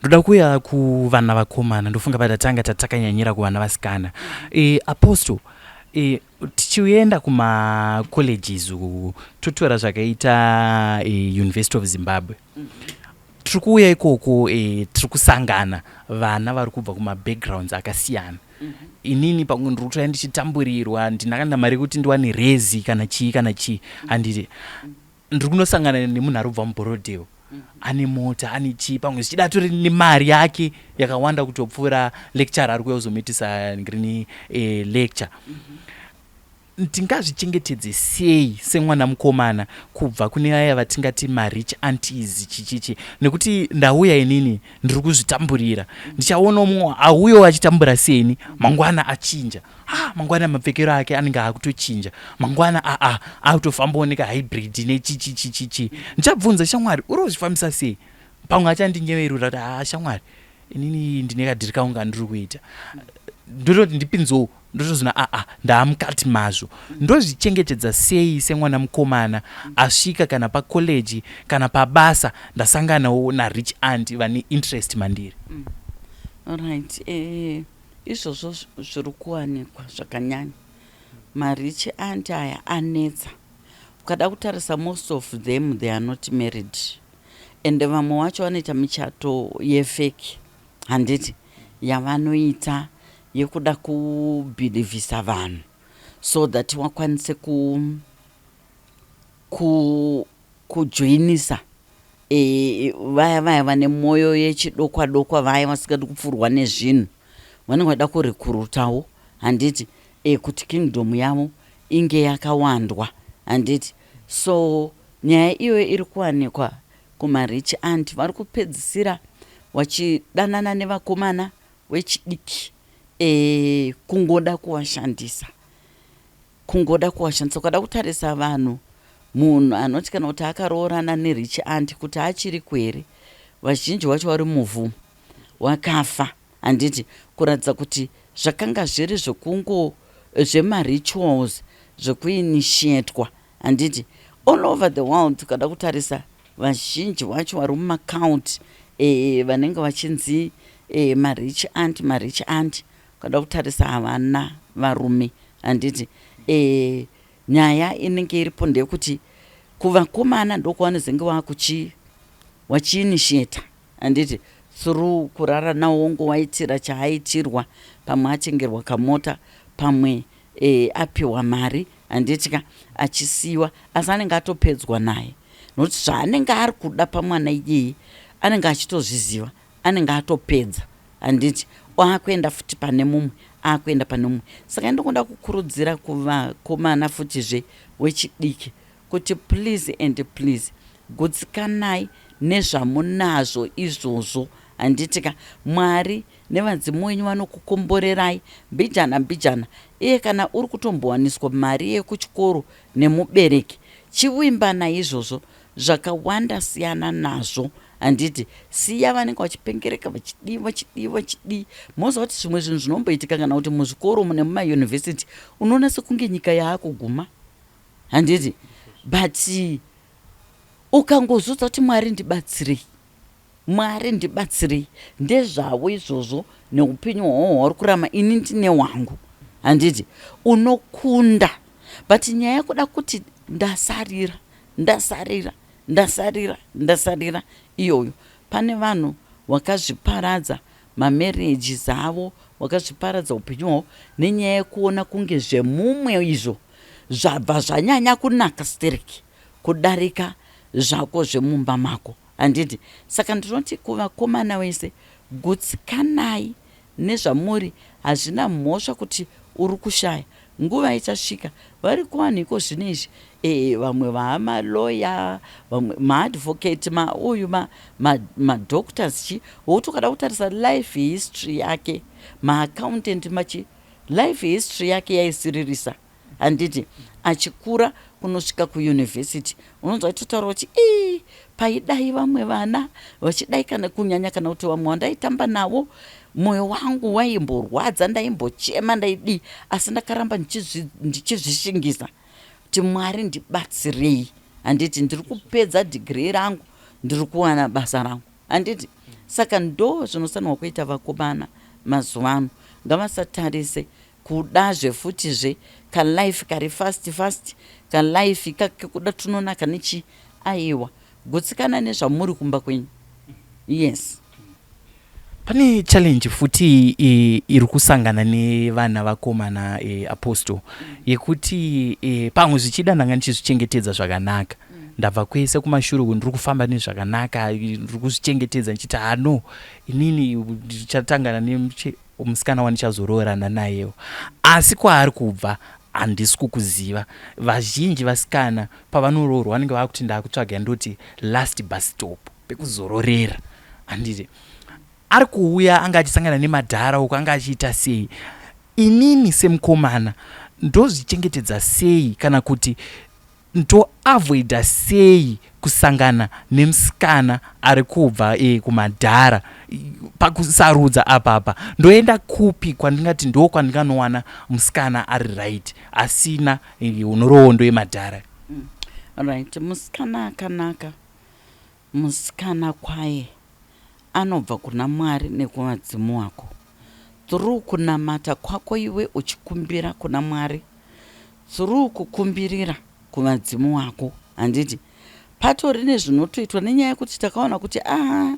Ndoda kuuya kuvana vakomana. Ndofunga patatanga tatakanyanyira kuvana vasikana. Apostle, tichienda kumacolleges uku, totora zvakaita University of Zimbabwe, tiri kuuya ikoko, tiri kusangana vana vari kubva kumabackgrounds akasiyana. Inini pamwe ndiri kutoya ndichitamburirwa, ndina kana mari yekuti ndiwane rezi kana chii kana chii, handiti? Ndiri kunosangana nemunhu ari kubva muBorrowdale, ane mota, ane chii, pamwe zvichida atori nemari yake yakawanda kutopfuura lecturer ari kuuya kuzomuitisa ngrini lecture. Tingazvichengetedze sei semwana mukomana kubva kune vaya vatingati marich aunties, chichichi? Nekuti ndauya inini ndiri kuzvitamburira, ndichaona mumwe auyawo achitambura seni, mangwana achinja. Ah, mangwana mapfekero ake anenge akutochinja, mangwana aa akutofambawo nekahybrid nechichichichichi. Ndichabvunza, "Shamwari, uri kuzvifambisa sei?" Pamwe achandinyeverura kuti, "Ah, shamwari, inini ndine kadhiri kangu kandiri kuita." Ndototi ndipinzewo, ndotozona aa ndaamukati mazvo. Ndozvichengetedza sei semwana mukomana asvika kana pakoleji kana pabasa, ndasanganawo narich aunt vane interest mandiri? Alright, izvozvo zviri kuwanikwa zvakanyanya. Marich aunt aya anetsa. Ukada kutarisa, most of them, they are not married, ende vamwe vacho vanoita michato yefake, handiti, yavanoita yekuda kubhilivhisa vanhu so that vakwanise kujoinisa vaya vaya vane mwoyo yechidokwa dokwa, vaya vasingadi kupfurwa nezvinhu, vanenge vada kurekurutawo, handiti, kuti kingdom yavo inge yakawandwa, handiti? So nyaya iyoyo iri kuwanikwa kumarich aunt. Vari kupedzisira vachidanana nevakomana vechidiki, kungoda kuvashandisa, kungoda kuvashandisa. Ukada kutarisa vanhu, munhu anoti kana kuti akaroorana nerich aunt kuti achiri kwere, vazhinji vacho vari muvhu, wakafa, handiti? Kuratidza kuti zvakanga zviri zvekungo zvemarituals, zvekuinitiatwa, handiti? All over the world, ukada kutarisa, vazhinji vacho vari mumacult, vanenge vachinzi marich aunt, marich aunt, ukada kutarisa havana varume, handiti? Nyaya inenge iripo ndeyekuti kuvakomana ndokwavanozenge vakuchi wachiinitiata, handiti, through kurara nawo, wongowaitira chaaitirwa, pamwe atengerwa kamota, pamwe apiwa mari, handiti ka, achisiyiwa, asi anenge atopedzwa naye, nokuti zvaanenge ari kuda pamwana iyeye anenge achitozviziva, anenge atopedza, handiti? Akuenda futi pane mumwe, akuenda pane mumwe. Saka ndinoda kukurudzira kuvakomana futizve wechidiki kuti please and please, gutsikanai. Nezvamunazvo izvozvo, handitika? Mwari nevadzimu wenyu vanokukomborerai mbijana mbijana. Iye kana uri kutombowaniswa mari yekuchikoro nemubereki, chivimba naizvozvo. Zvakawanda siyana nazvo, handiti? Siya vanenge vachipengereka, vachidii, vachidii, vachidii. Moziva kuti zvimwe zvinhu zvinomboitika, kana kuti muzvikoro nemumayunivhesiti, unoona sekunge nyika yaakuguma, handiti? But ukangozudza kuti Mwari ndibatsirei, Mwari ndibatsirei, ndezvavo izvozvo neupenyu hwavo hwauri kurama, ini ndine wangu, handiti? Unokunda. But nyaya yekuda kuti ndasarira, ndasarira, ndasarira, ndasarira iyoyo, pane vanhu vakazviparadza mamarriages avo, vakazviparadza upenyu hwavo nenyaya yekuona kunge zvemumwe izvo zvabva zvanyanya kunaka stereki kudarika zvako zvemumba mako, handiti? Saka ndinoti kuvakomana wese, gutsikanai nezvamuri. Hazvina mhosva kuti uri kushaya, nguva ichasvika. Vari kuvanhu iko zvino izvi, vamwe vaamaloya, vamwe maadvocate, mauyu, madoctors, chi wokuti ukada kutarisa life history yake, maaccountant, machi life history yake yaisiririsa, handiti? Achikura kunosvika kuyunivhesiti, unonzwa achitotaura kuti, "Ii, paidai vamwe vana vachidai, kana kunyanya kana kuti vamwe vandaitamba navo, mwoyo wangu waimborwadza, ndaimbochema, ndaidii, asi ndakaramba ndichizvishingisa kuti Mwari ndibatsirei, handiti? Ndiri kupedza dhigiri rangu, ndiri kuwana basa rangu," handiti? Saka ndo zvinofanirwa kuita vakomana mazuva ano. Ngavasatarise kudazve futizve kalife kari fast fast, kalife kekuda tunonaka nechi. Aiwa, gutsikana nezvamuri kumba kwenyu, yes. Pane challenge futi iri kusangana nevana vakomana, Apostle, yekuti pamwe zvichida ndanga ndichizvichengetedza zvakanaka, ndabva kwese kumashure uku, ndiri kufamba nezvakanaka, ndiri kuzvichengetedza ndichiti, "Hano inini ndichatangana nemusikana wandichazoroorana nayewo," asi kwaari kubva handisi kukuziva. Vazhinji vasikana pavanoroorwa vanenge vakuti, "Ndakutsvaga ndoti last bus stop pekuzororera," handiti? Ari kuuya anga achisangana nemadhara uko, anga achiita sei? Inini semukomana ndozvichengetedza sei, kana kuti ndoavoida sei kusangana nemusikana ari kubva kumadhara? Pakusarudza apapa, ndoenda kupi kwandingati ndo kwandinganowana musikana ari right, asina nhoroondo yemadhara? Right, musikana akanaka, musikana kwaye anobva kuna Mwari nekuvadzimu wako through kunamata kwako iwe uchikumbira kuna Mwari, through kukumbirira kuvadzimu wako, handiti? Patori nezvinotoitwa nenyaya yekuti takaona kuti aa,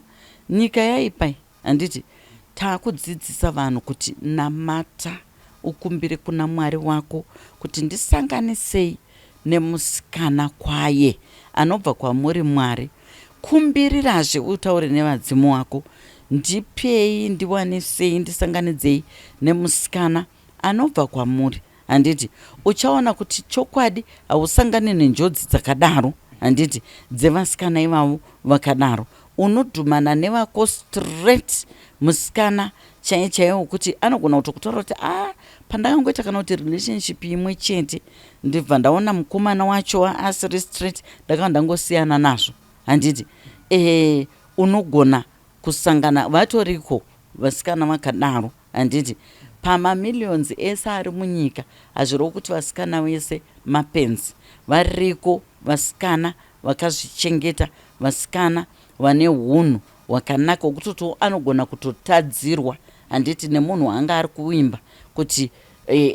nyika yaipai, handiti? Taakudzidzisa vanhu kuti namata, ukumbire kuna Mwari wako kuti ndisanganisei nemusikana kwaye anobva kwamuri Mwari. Kumbirirazve, utaure nevadzimu wako, ndipei, ndiwanisei, ndisanganidzei nemusikana anobva kwamuri, handiti? Uchaona kuti chokwadi hausangani nenjodzi dzakadaro, handiti, dzevasikana ivavo vakadaro. Unodhumana nevako straight, musikana chaiye chaiye wekuti anogona kutokutaura kuti, "A, pandakangoita kana kuti relationship imwe chete, ndibva ndaona mukomana wacho asiri straight, ndakanga ndangosiyana nazvo," handiti? Unogona kusangana, vatoriko vasikana vakadaro, handiti? Pamamillions ese ari munyika, hazvirevo kuti vasikana vese mapenzi. Variko vasikana vakazvichengeta, vasikana vane unhu hwakanaka, wekutoti anogona kutotadzirwa, handiti, nemunhu waanga ari kuimba kuti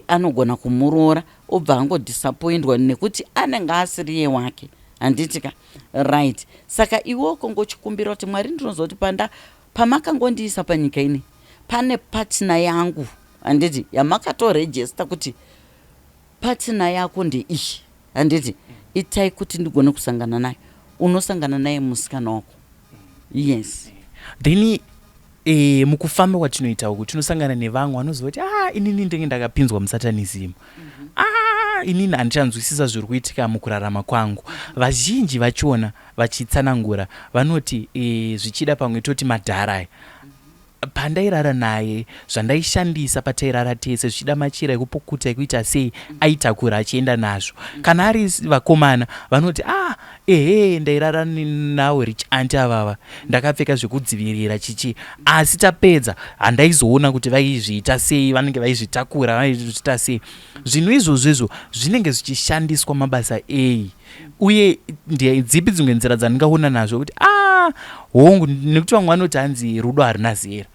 anogona kumuroora, obva angodisappointwa nekuti anenge asiriye wake, handiti ka? Right, saka iwe ukongochikumbira kuti, "Mwari, ndinoziva kuti panda pamakangondiisa panyika ini, pane partner yangu, handiti, yamakatorejesta kuti partner yako ndeiyi, handiti? Itai kuti ndigone kusangana naye." Unosangana naye musikana wako, yes. Then mukufamba kwatinoita uku, tinosangana nevamwe vanoziva kuti, "Ah, inini ndenge ndakapinzwa musatanism." Ah, Ah, inini handichanzwisisa zviri kuitika mukurarama kwangu. Vazhinji vachona vachitsanangura vanoti e, zvichida pamwe toti madhara aya pandairara naye zvandaishandisa patairara tese zvichida machira ekupukuta ekuita sei aitakura achienda nazvo. Kana ari vakomana vanoti ah ehe ndairara nawo rich anti avava ndakapfeka zvekudzivirira chichi asi tapedza handaizoona kuti vaizviita sei vanenge vaizvitakura vaizviita sei. Zvinhu izvozvo izvo zvinenge zvichishandiswa mabasa ei uye ndedzipi dzimwe nzira dzandingaona nazvo kuti a ah, hongu nekuti vamwe vanoti hanzi rudo haruna zera.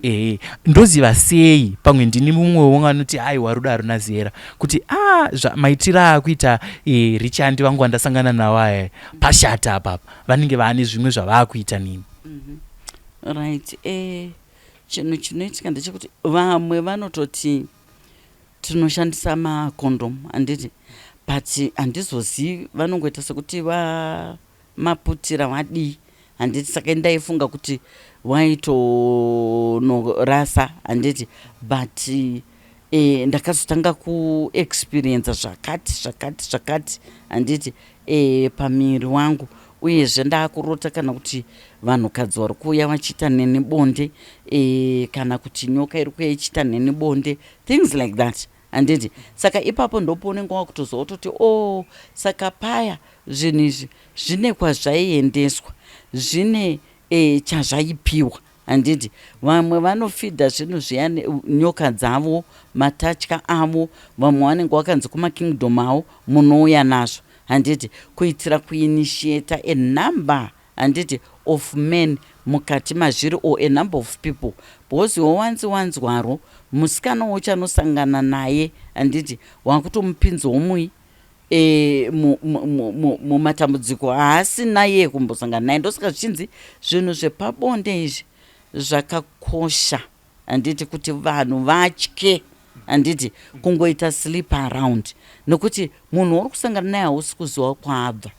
Ehe ndoziva sei pamwe ndini mumwe wonga anoti aiwa rudo haruna zera kuti a ah, maitiro aakuita e, richandi vangu vandasangana nawo aya pashata apapa vanenge vaane zvimwe zvavaakuita nini. Right eh, chinhu chinoitika ndechekuti vamwe vanototi tinoshandisa macondom handiti but handizozivi vanongoita sekuti vamaputira vadii handiti saka ndaifunga kuti waitonorasa handiti but e, ndakazotanga kuexperiensa zvakati zvakati zvakati handiti e, pamiri wangu uyezve ndaakurota kana kuti vanhukadzi vari kuuya vachiita neni bonde e, kana kuti nyoka iri kuuya ichiita neni bonde things like that handiti saka ipapo ndopaunenge wakutoziva kutoti o oh, saka paya zvinhu izvi zvine kwazvaiendeswa zvine e, chazvaipiwa handiti vamwe vanofidha zvinhu zviya nyoka dzavo matatya avo vamwe vanenge vakanzi kumakingdom avo munouya nazvo handiti kuitira kuinitiata a number handiti of men mukati mazviri or a number of people because iwe wanzi wanzwaro musikana wochanosangana naye handiti wakutomupinzawo mui e, mumatambudziko haasina iye kumbosangana naye. Ndosaka zvichinzi zvinhu zvepabonde izvi zvakakosha handiti kuti vanhu vatye handiti kungoita sleep around nekuti munhu uri kusangana naye hausi kuziva kwaabva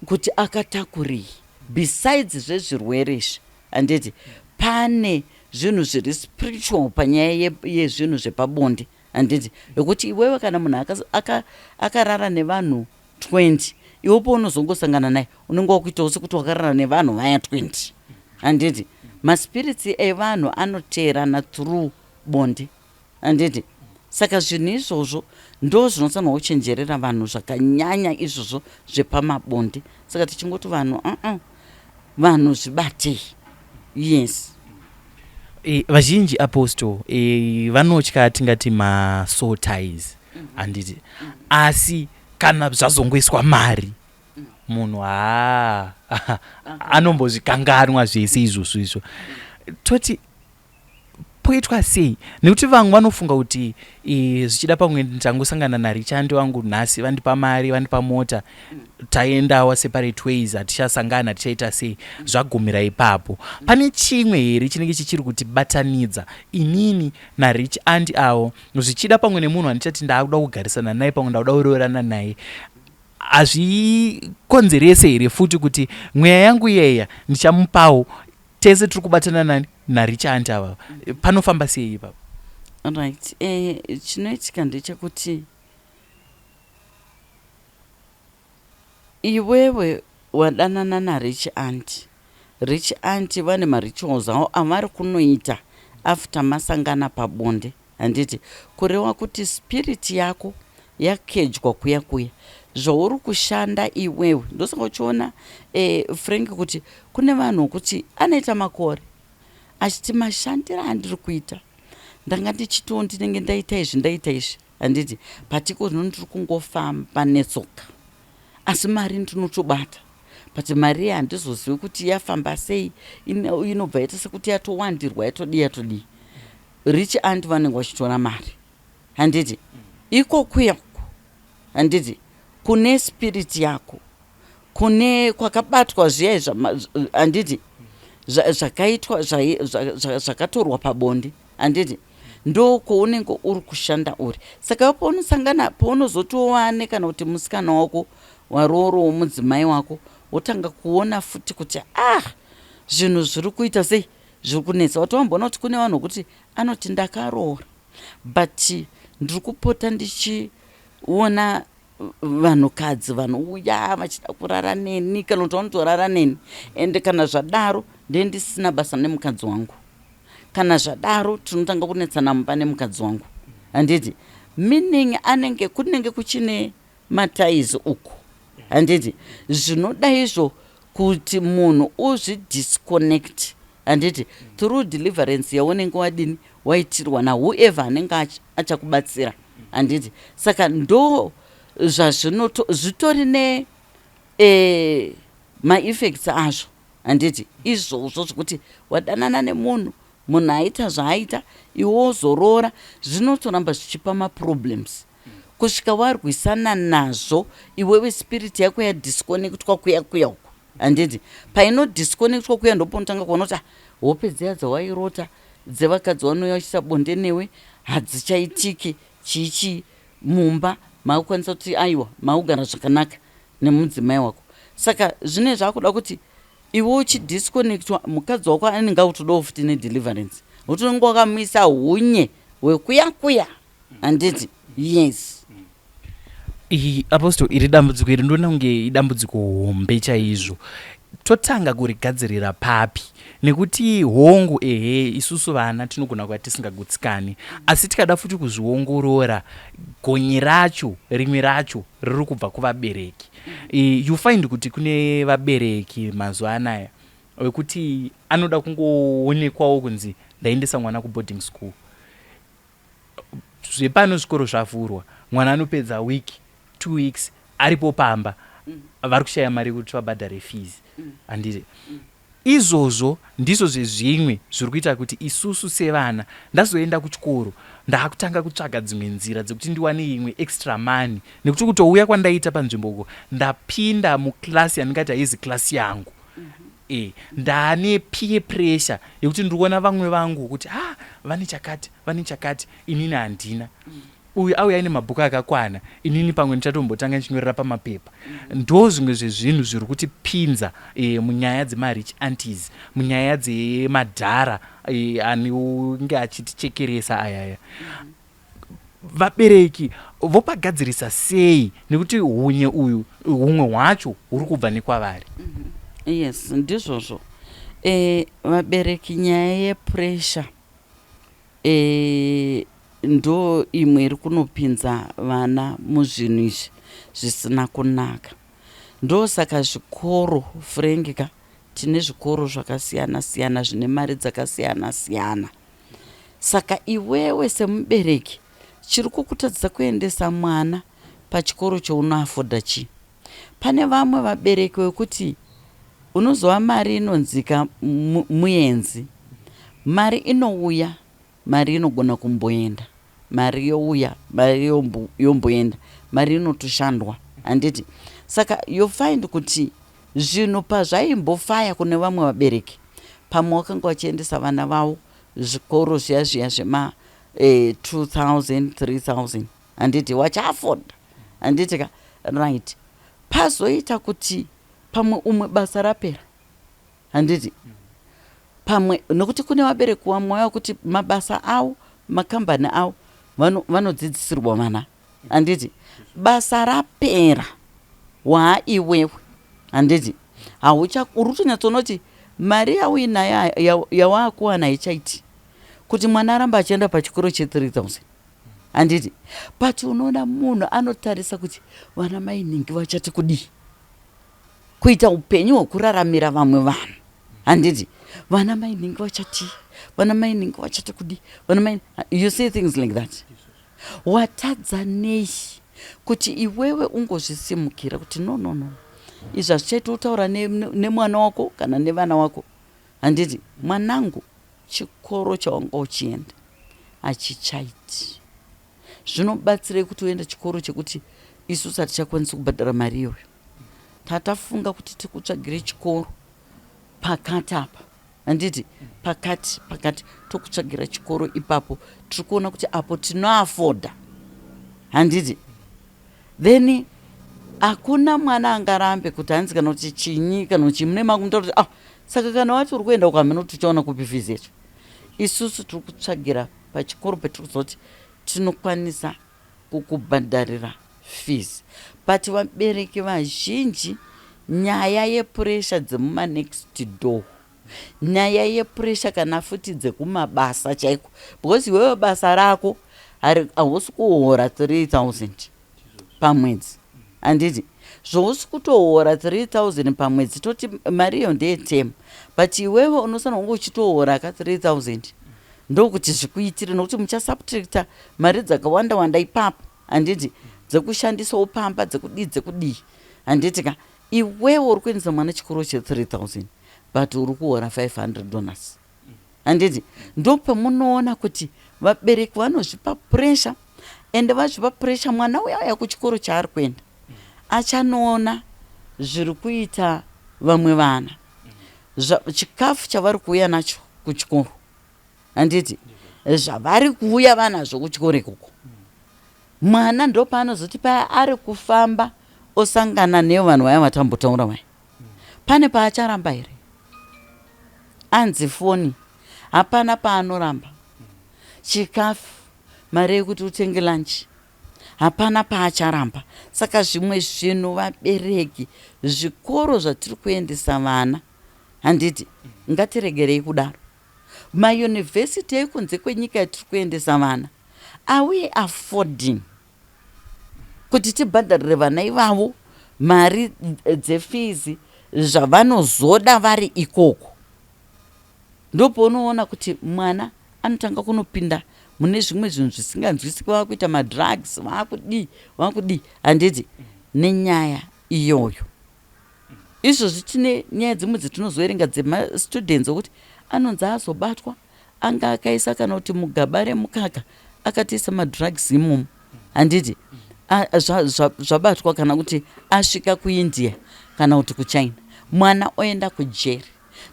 kuti akatakurei besides zvezvirwere izvi handiti pane zvinhu zviri spiritual panyaya yezvinhu zvepabonde handiti yekuti iwewe kana munhu akarara nevanhu 20 iwe paunozongosangana naye unenge wakuitawo sekuti wakarara nevanhu vaya 20 handiti maspirits evanhu anoteerana through bonde handiti saka zvinhu izvozvo ndo zvinofanirwa kuchenjerera vanhu zvakanyanya izvozvo zvepamabonde saka tichingoti vanhu uh -uh, vanhu zvibatei yes. E, vazhinji apostle e, vanotya tingati masoul ties handiti asi kana zvazongoiswa mari munhu haa anombozvikanganwa zvese izvozvo izvo. Toti poitwa sei nekuti vamwe vanofunga kuti e, zvichida pamwe ndangosangana narichandi wangu nhasi vandipa mari vandipa mota taenda our separate ways hatichasangana tichaita sei zvagumira ipapo. Pane chimwe here chinenge chichiri kutibatanidza inini narich andi avo zvichida pamwe nemunhu andichati ndakuda kugarisana naye pamwe ndakuda kuroorana naye hazvikonzerese here futi kuti mweya yangu iyeya ndichamupawo tese tiri kubatana nani narich andi ava panofamba sei ipapo? Right eh, chinoitika ndechekuti iwewe wadanana narich anti rich anti vane marituals avo avari kunoita after masangana pabonde handiti kureva kuti spirit yako yakejwa kuya kuya zvauri kushanda iwewe ndosaka uchiona eh, frank kuti kune vanhu kuti anoita makore achiti mashandiro andiri kuita ndanga ndichitiwo ndinenge ndaita izvi ndaita izvi handiti patiko zvino ndiri kungofamba netsoka asi mari ndinotobata but mari iyi handizozivi kuti yafamba sei inobva yaita sekuti yatowandirwa yatodii yatodii rich aunt vanenge vachitora mari handiti ikokuya handiti kune spirit yako kune kwakabatwa zviya handiti zvakaitwa zvakatorwa pabonde handiti ndokwaunenge uri kushanda uri. Saka paunosangana paunozoti wane kana kuti musikana wako waroorowo mudzimai wako wotanga kuona futi kuti ah zvinhu zviri kuita sei zviri kunetsa. Watowamboona kuti kune vanhu vokuti anoti ndakaroora but ndiri kupota ndichi Ona vanhukadzi vanouya vachida kurara neni kana kuti vanotorara neni, ende kana zvadaro ndee ndisina basa nemukadzi wangu. Kana zvadaro tinotanga kunetsana mumba nemukadzi wangu, handiti? Meaning anenge kunenge kuchine mataizi uku, handiti? Zvinoda izvo kuti munhu uzvidisconnect, handiti, through deliverance yaunenge wadini, waitirwa nawhoever anenge achakubatsira, handiti? Saka ndo zvazvinoto zvitori ne maeffects azvo, handiti? Izvozvo zvekuti wadanana nemunhu, munhu aita zvaaita, iwe wozoroora, zvinotoramba zvichipa maproblems kusvika warwisana nazvo iwewe, spirit yako yadisconnectwa kuya kuya uko, handiti? Painodisconnectwa kuya, ndopaunotanga kuona kuti, ah, hope dziya dzawairota dzevakadzi vanouya vachiita bonde newe hadzichaitiki. Chii chii mumba maakukwanisa kuti aiwa, maakugara zvakanaka nemudzimai wako. Saka zvine zvaakuda kuti iwe uchidisconnectwa, mukadzi wako anenge akutodawo futi nedeliverance, nokuti unenge wakamuisa hunye hwekuya kuya, handiti? Yes. Iyi, Apostle, iri dambudziko iri ndoona kunge idambudziko hombe chaizvo. Totanga kurigadzirira papi? Nekuti hongu, ehe, isusu vana tinogona kuva tisingagutsikani, asi tikada futi kuzviongorora, gonye racho rimwe racho riri kubva kuvabereki. You find kuti kune vabereki mazuva anaya wekuti anoda kungoonekwawo kunzi ndaendesa mwana kuboarding school. Zvepano zvikoro zvavhurwa, mwana anopedza week, 2 weeks aripo pamba, vari kushaya mari yekuti vabhadhare fees, handiti? Izvozvo ndizvo zvezvimwe zviri kuita kuti isusu sevana, ndazoenda kuchikoro, ndaakutanga kutsvaga dzimwe nzira dzekuti ndiwane imwe extra money, nekuti kutouya kwandaita panzvimbo uko, ndapinda muclass yandingati haizi class yangu. Ndaane peer pressure yekuti ndiri kuona vamwe vangu kuti, ha, vane chakati, vane chakati, inini handina. Uyu auya aine mabhuku akakwana, inini pamwe ndichatombotanga ndichinyorera pamapepa. Ndo zvimwe zvezvinhu zviri kutipinza munyaya dzemarich aunties, munyaya dzemadhara anenge achitichekeresa ayaya. Vabereki vopagadzirisa sei? Nekuti hunye uyu, humwe hwacho huri kubva nekwavari. Yes, ndizvozvo. Vabereki, nyaya yepressure ndo imwe iri kunopinza vana muzvinhu izvi zvisina kunaka. Ndosaka zvikoro, Frank ka, tine zvikoro zvakasiyana siyana zvine mari dzakasiyana siyana. Saka iwewe semubereki, chiri kukutadzisa kuendesa mwana pachikoro chaunoafforda chii? Pane vamwe vabereki vekuti unozova mari inonzika muenzi, mari inouya, mari inogona kumboenda, mari youya, mari yomboenda, mari inotoshandwa, handiti? Saka you find kuti zvinhu pazvaimbofaya kune vamwe vabereki, pamwe vakanga vachiendesa vana vavo zvikoro zviya zviya zvema 2000, 3000, handiti? Wachiafforda, handiti ka? Right, pazoita kuti pamwe umwe basa rapera, handiti? Pamwe nokuti kune vabereki vamwe vaya kuti mabasa avo, makambani avo, vanodzidzisirwa vana, handiti? Basa rapera, waaiwewe, handiti? Haucha uri kutonyatsoona kuti mari yauinayo yawaakuwana haichaiti kuti mwana aramba achienda pachikoro che3000, handiti? But unoona munhu anotarisa kuti vana mainhingi vachati kudii, kuita upenyu hwekuraramira vamwe vanhu, handiti? Vana mainhingi vachati, vana mainhingi vachati kudii, vana mai, you see things like that. Watadza nei kuti iwewe ungozvisimukira kuti no, no, no, izvi hazvichaiti? Utaura nemwana wako kana nevana wako, handiti? Mwanangu, chikoro chawanga uchienda hachichaiti. Zvinobatsirei kuti uende chikoro chekuti isusu hatichakwanisi kubhadhara mari iyoyo? Tatafunga kuti tikutsvagire chikoro pakati apa, handiti? Pakati pakati tokutsvagira chikoro ipapo, tiri kuona kuti apo tinoafforda, handiti? Then hakuna mwana angarambe kuti hanzi kana kuti chinyi kana kuti mune makumutaura kuti, ah, saka kana wati uri kuenda ukamhena kuti uchaona kupi fees yacho? Isusu tiri kutsvagira pachikoro petiri kuziva kuti tinokwanisa kukubhadharira. fees. But vabereki vazhinji, nyaya yepuresha dzemumanext door, nyaya yepuresha kana futi dzekumabasa chaiko, because iwewe basa rako hausi kuhora 3000 pamwedzi, handiti? Zvousi kutohora 3000 pamwedzi, toti mari iyo ndeyetemu, but iwewe unofanira kunge uchitohora ka 3000 ndokuti zvikuitire, nokuti muchasubtracta mari dzakawanda wanda ipapo, handiti? Dzekushandisawo pamba, dzekudii, dzekudii, handiti ka? Iwewe uri kuendesa mwana chikoro che3000, but uri kuhora $500, handiti? Ndopamunoona kuti vabereki vanozvipa pressure, ende vazvipa pressure, mwana uya uya kuchikoro chaari kuenda achanoona zviri kuita vamwe vana, chikafu chavari kuuya nacho kuchikoro, handiti? Zvavari kuuya vanazvo kuchikoro ikoko, mwana ndopaanozoti paya ari kufamba osangana nevanhu vaya vatambotaura vaya, pane paacharamba here? Anzi foni, hapana paanoramba. Chikafu, mari yekuti utenge lunch, hapana paacharamba. Saka zvimwe zvinhu, vabereki, zvikoro zvatiri kuendesa vana, handiti, ngatiregerei kudaro. Mayunivhesiti ekunze kwenyika yatiri kuendesa vana, are we affording kuti tibhadharire vana ivavo mari dzefees zvavanozoda vari ikoko? Ndopaunoona kuti mwana anotanga kunopinda mune zvimwe zvinhu zvisinganzwisiki, vakuita madrugs, vakudii, vakudii, handiti? Nenyaya iyoyo, izvozvi tine nyaya dzimwe dzetinozoverenga dzemastudents okuti anonzi azobatwa anga akaisa kana kuti mugaba remukaka akatoisa madrugs imomo, handiti? Zvabatwa kana kuti asvika kuIndia kana kuti kuChina, mwana oenda kujeri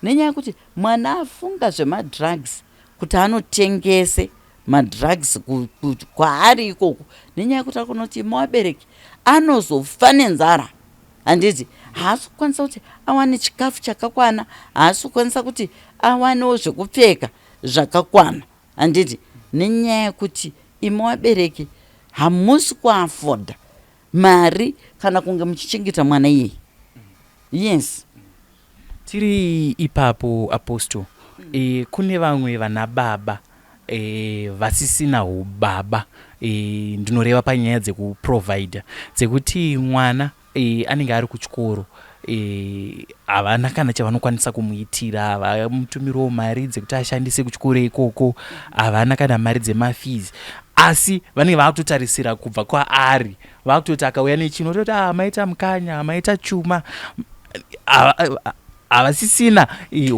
nenyaya yekuti mwana afunga zvemadrugs, kuti anotengese madrugs kwaari ikoko, nenyaya yekuti ari kunoti mawabereki anozofa nenzara, handiti? Haasi kukwanisa kuti awane chikafu chakakwana, haasi kukwanisa kuti awanewo zvekupfeka zvakakwana, handiti? Nenyaya yekuti imi wabereki hamusi kuafforda mari kana kunge muchichengeta mwana iyeye. Yes. Tiri ipapo, Apostle, kune vamwe vana baba vasisina ubaba, ndinoreva panyaya dzekuprovida, dzekuti mwana anenge ari kuchikoro, havana kana chavanokwanisa kumuitira, havamutumiriwo mari dzekuti ashandise kuchikoro ikoko, havana kana mari dzemafees, asi vanenge vakutotarisira kubva kwaari, vakutoti akauya nechino toti, "Ah, maita mukanya, maita chuma." Havasisina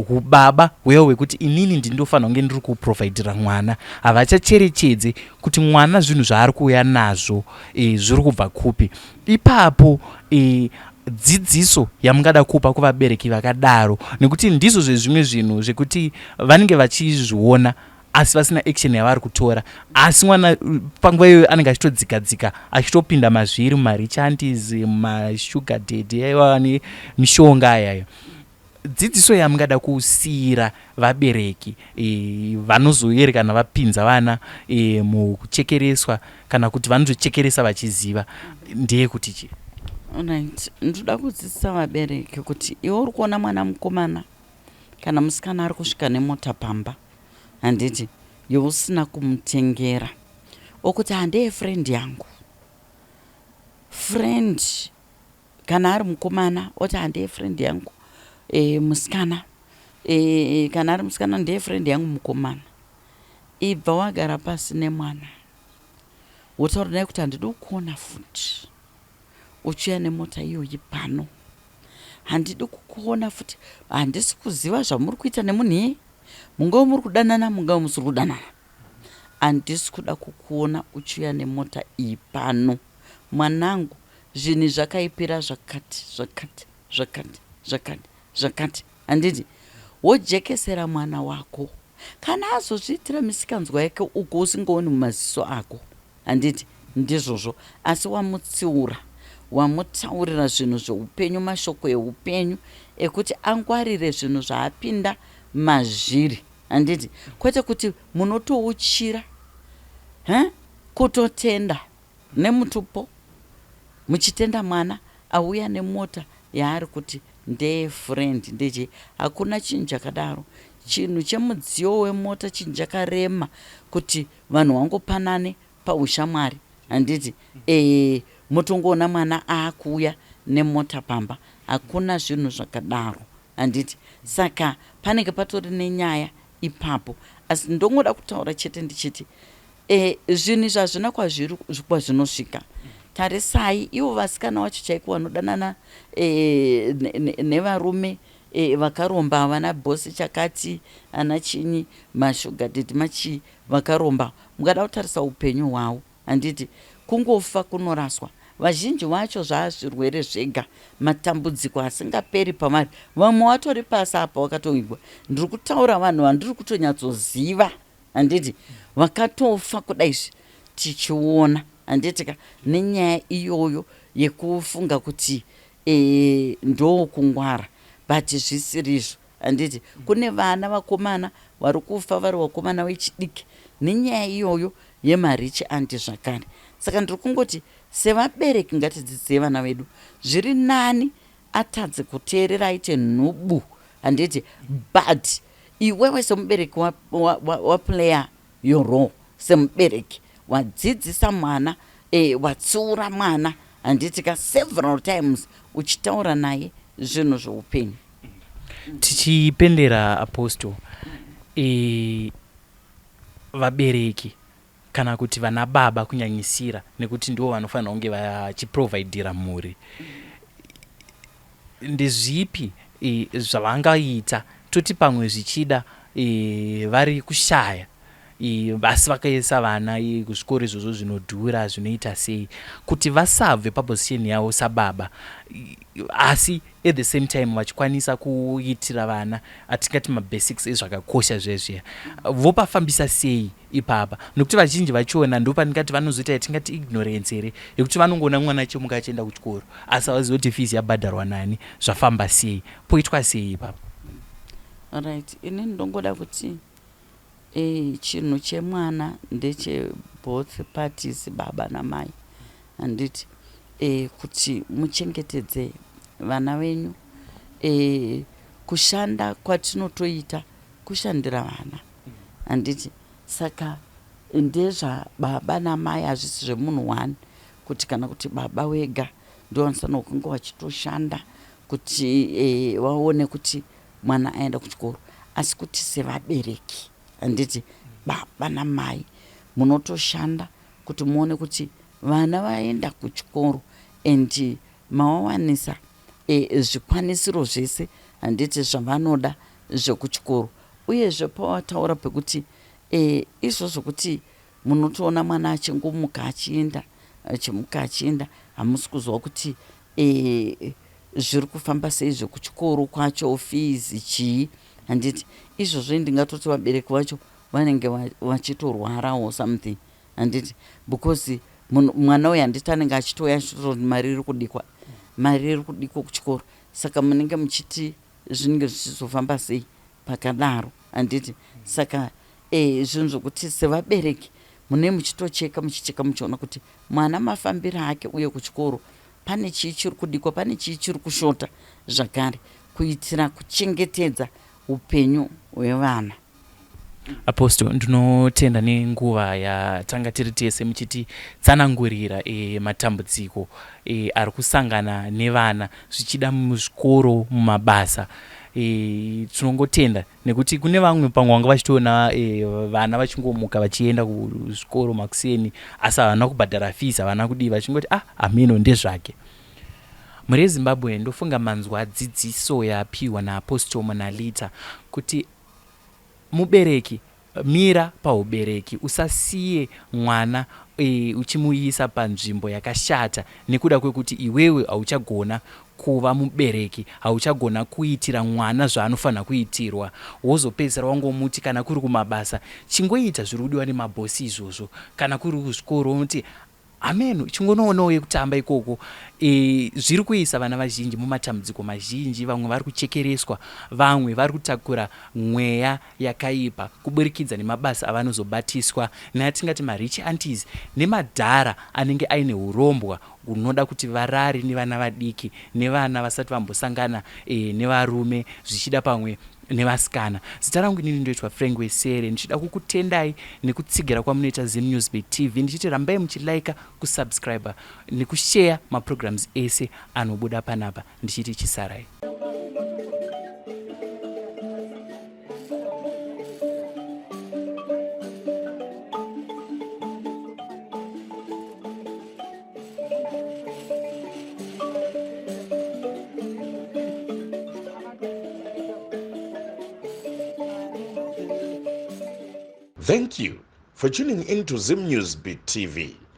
ubaba hwewo hwekuti inini ndindofanira kunge ndiri kuprovhaidhira mwana. Havachacherechedze kuti mwana zvinhu zvaari kuuya nazvo zviri kubva kupi. Ipapo dzidziso yamungada kupa kuvabereki vakadaro, nekuti ndizvo zvezvimwe zvinhu zvekuti vanenge vachizviona asi vasina action yavari kutora, asi mwana panguva iyoyo anenge achitodzika dzika, achitopinda mazviri, mumarich aunties, mumasugar daddy aiwa nemishonga ayayo. Dzidziso yamungada kusiyira vabereki vanozoerekana vapinza vana mukuchekereswa kana kuti vanotochekeresa vachiziva ndeyekuti chii? Right, ndoda kudzidzisa vabereki kuti iwe uri kuona mwana mukomana kana musikana ari kusvika nemota pamba, handiti, yousina kumutengera, okuti handeye friend yangu. Friend kana ari mukomana oti handeye friend yangu musikana, kana ari musikana, ndeye friend yangu mukomana. Ibva wagara pasi nemwana, wotaura naye kuti handidi kukuona futi uchiuya nemota iyoyi pano, handidi kukuona futi, handisi kuziva zvamuri kuita nemunhu iyeye, mungave muri kudanana, mungave musiri kudanana, handisi kuda kukuona uchiuya nemota iyi pano. Mwanangu, zvinhu zvakaipira zvakati, zvakati, zvakati, zvakati, zvakati, handiti? Wojekesera mwana wako. Kana azozviitira misikanzwa yake uko usingaoni mumaziso ako, handiti, ndizvozvo, asi wamutsiura, wamutaurira zvinhu zveupenyu, mashoko eupenyu ekuti angwarire zvinhu zvaapinda mazviri, handiti? Kwete kuti munotouchira he kutotenda nemutupo. Muchitenda mwana auya nemota yaari kuti ndeyefriend, ndeche hakuna chinhu chakadaro. Chinhu chemudziyo wemota chinhu chakarema kuti vanhu wangopanane paushamwari, handiti? Motongoona mwana aakuuya nemota pamba, hakuna zvinhu zvakadaro, handiti? Saka panenge patori nenyaya ipapo. Asi ndongoda kutaura chete ndichiti zvinhu izvi hazvina kwazvinosvika. Tarisai ivo vasikana vacho chaiko vanodanana nevarume vakaromba, vana bhosi chakati, ana chinyi, masugar daddy, machii, vakaromba. Mukada kutarisa upenyu hwavo, handiti, kungofa kunoraswa. Vazhinji vacho zvaa zvirwere zvega, matambudziko asingaperi pavari. Vamwe vatori pasi apa vakatoigwa. Ndiri kutaura vanhu vandiri kutonyatsoziva, handiti, vakatofa kudaizvi tichiona, handiti ka, nenyaya iyoyo yekufunga kuti ndokungwara, but zvisirizvo, handiti? Kune vana vakomana vari kufa vari vakomana vechidiki nenyaya iyoyo yemarich aunty zvakare. Saka ndiri kungoti sevabereki ngatidzidzisei vana vedu. Zviri nani atadze kuteerera, aite nhubu, handiti? But iwewe semubereki waplaya your role semubereki, wadzidzisa mwana, watsiura mwana, handiti ka, several times uchitaura naye zvinhu zveupenyu. Tichipendera, Apostle, vabereki kana kuti vana baba kunyanyisira, nekuti ndivo vanofanira kunge vachiprovhaidhira mhuri, ndezvipi zvavangaita? Toti pamwe zvichida vari kushaya, asi vakaisa vana kuzvikoro izvozvo zvinodhura, zvinoita sei kuti vasabve paposition yavo sababa, asi at the same time vachikwanisa kuitira vana atingati mabasics ezvakakosha zvezviya? Vopafambisa sei ipapa? Nokuti vazhinji vachiona, ndo pandingati vanozoita yatingati ignorance here, yekuti vanongoona mwana achimuka achienda kuchikoro, asi havazivi kuti fees yabhadharwa nani, zvafamba sei, poitwa sei ipapa? Right, ini ndongoda kuti chinhu chemwana ndeche both parties, baba namai, handiti? Kuti muchengetedze vana venyu. Kushanda kwatinotoita kushandira vana, handiti? Saka ndezvababa namai, hazvisi zvemunhu one kuti kana kuti baba wega ndo vanofanira kunge vachitoshanda kuti vaone kuti mwana aenda kuchikoro, asi kuti sevabereki, handiti, baba namai munotoshanda kuti muone kuti vana vaenda kuchikoro and mavawanisa zvikwanisiro zvese, handiti, zvavanoda zvekuchikoro. Uyezve pawataura pekuti izvozvo kuti munotoona mwana achingomuka achienda, achimuka achienda, hamusi kuzwa kuti zviri kufamba sei zvekuchikoro kwacho, fees chii, handiti? Izvozvo ndingatoti vabereki vacho vanenge vachitorwarawo something, handiti? Because mwana uyu, handiti, anenge achitouya achitoti mari iri kudikwa, mari iri kudikwa kuchikoro. Saka munenge muchiti zvinenge zvichizofamba sei pakadaro, handiti? Saka zvinhu zvokuti sevabereki mune muchitocheka, muchicheka, muchiona kuti mwana mafambiro ake uye kuchikoro pane chii chiri kudikwa, pane chii chiri kushota zvakare, kuitira kuchengetedza upenyu hwevana. Apostle, ndinotenda nenguva yatanga tiri tese muchititsanangurira matambudziko ari kusangana nevana, zvichida muzvikoro, mumabasa. Tinongotenda nekuti kune vamwe pamwe vanga vachitoona vana vachingomuka vachienda kuzvikoro makuseni, asi havana kubhadhara fees, havana kudii, vachingoti, "Ah, ameno, ndezvake." Mhuri yeZimbabwe, ndofunga manzwa dzidziso yapiwa naApostle Monalita kuti mubereki, mira paubereki, usasiye mwana uchimuisa panzvimbo yakashata nekuda kwekuti iwewe hauchagona kuva mubereki, hauchagona kuitira mwana zvaanofanira kuitirwa, wozopedzisira wangomuti kana kuri kumabasa, chingoita zviri kudiwa nemabhosi izvozvo, kana kuri kuzvikoro unoti Hameno chingonoonawo yekutamba ikoko. E, zviri kuisa vana vazhinji mumatambudziko mazhinji. Vamwe vari kuchekereswa, vamwe vari kutakura mweya yakaipa kuburikidza nemabasa avanozobatiswa neatingati marich aunties nemadhara anenge aine urombwa hunoda kuti varare nevana vadiki nevana vasati vambosangana e, nevarume zvichida pamwe nevasikana. Zita rangu inini ndoitwa Frank Wesere, ndichida kukutendai nekutsigira kwamunoita ZimNewsBeat TV, ndichiti rambai muchilaika, kusubscriber nekusheya maprograms ese anobuda panapa, ndichiti chisarai. Thank you for tuning in to Zim News Beat TV.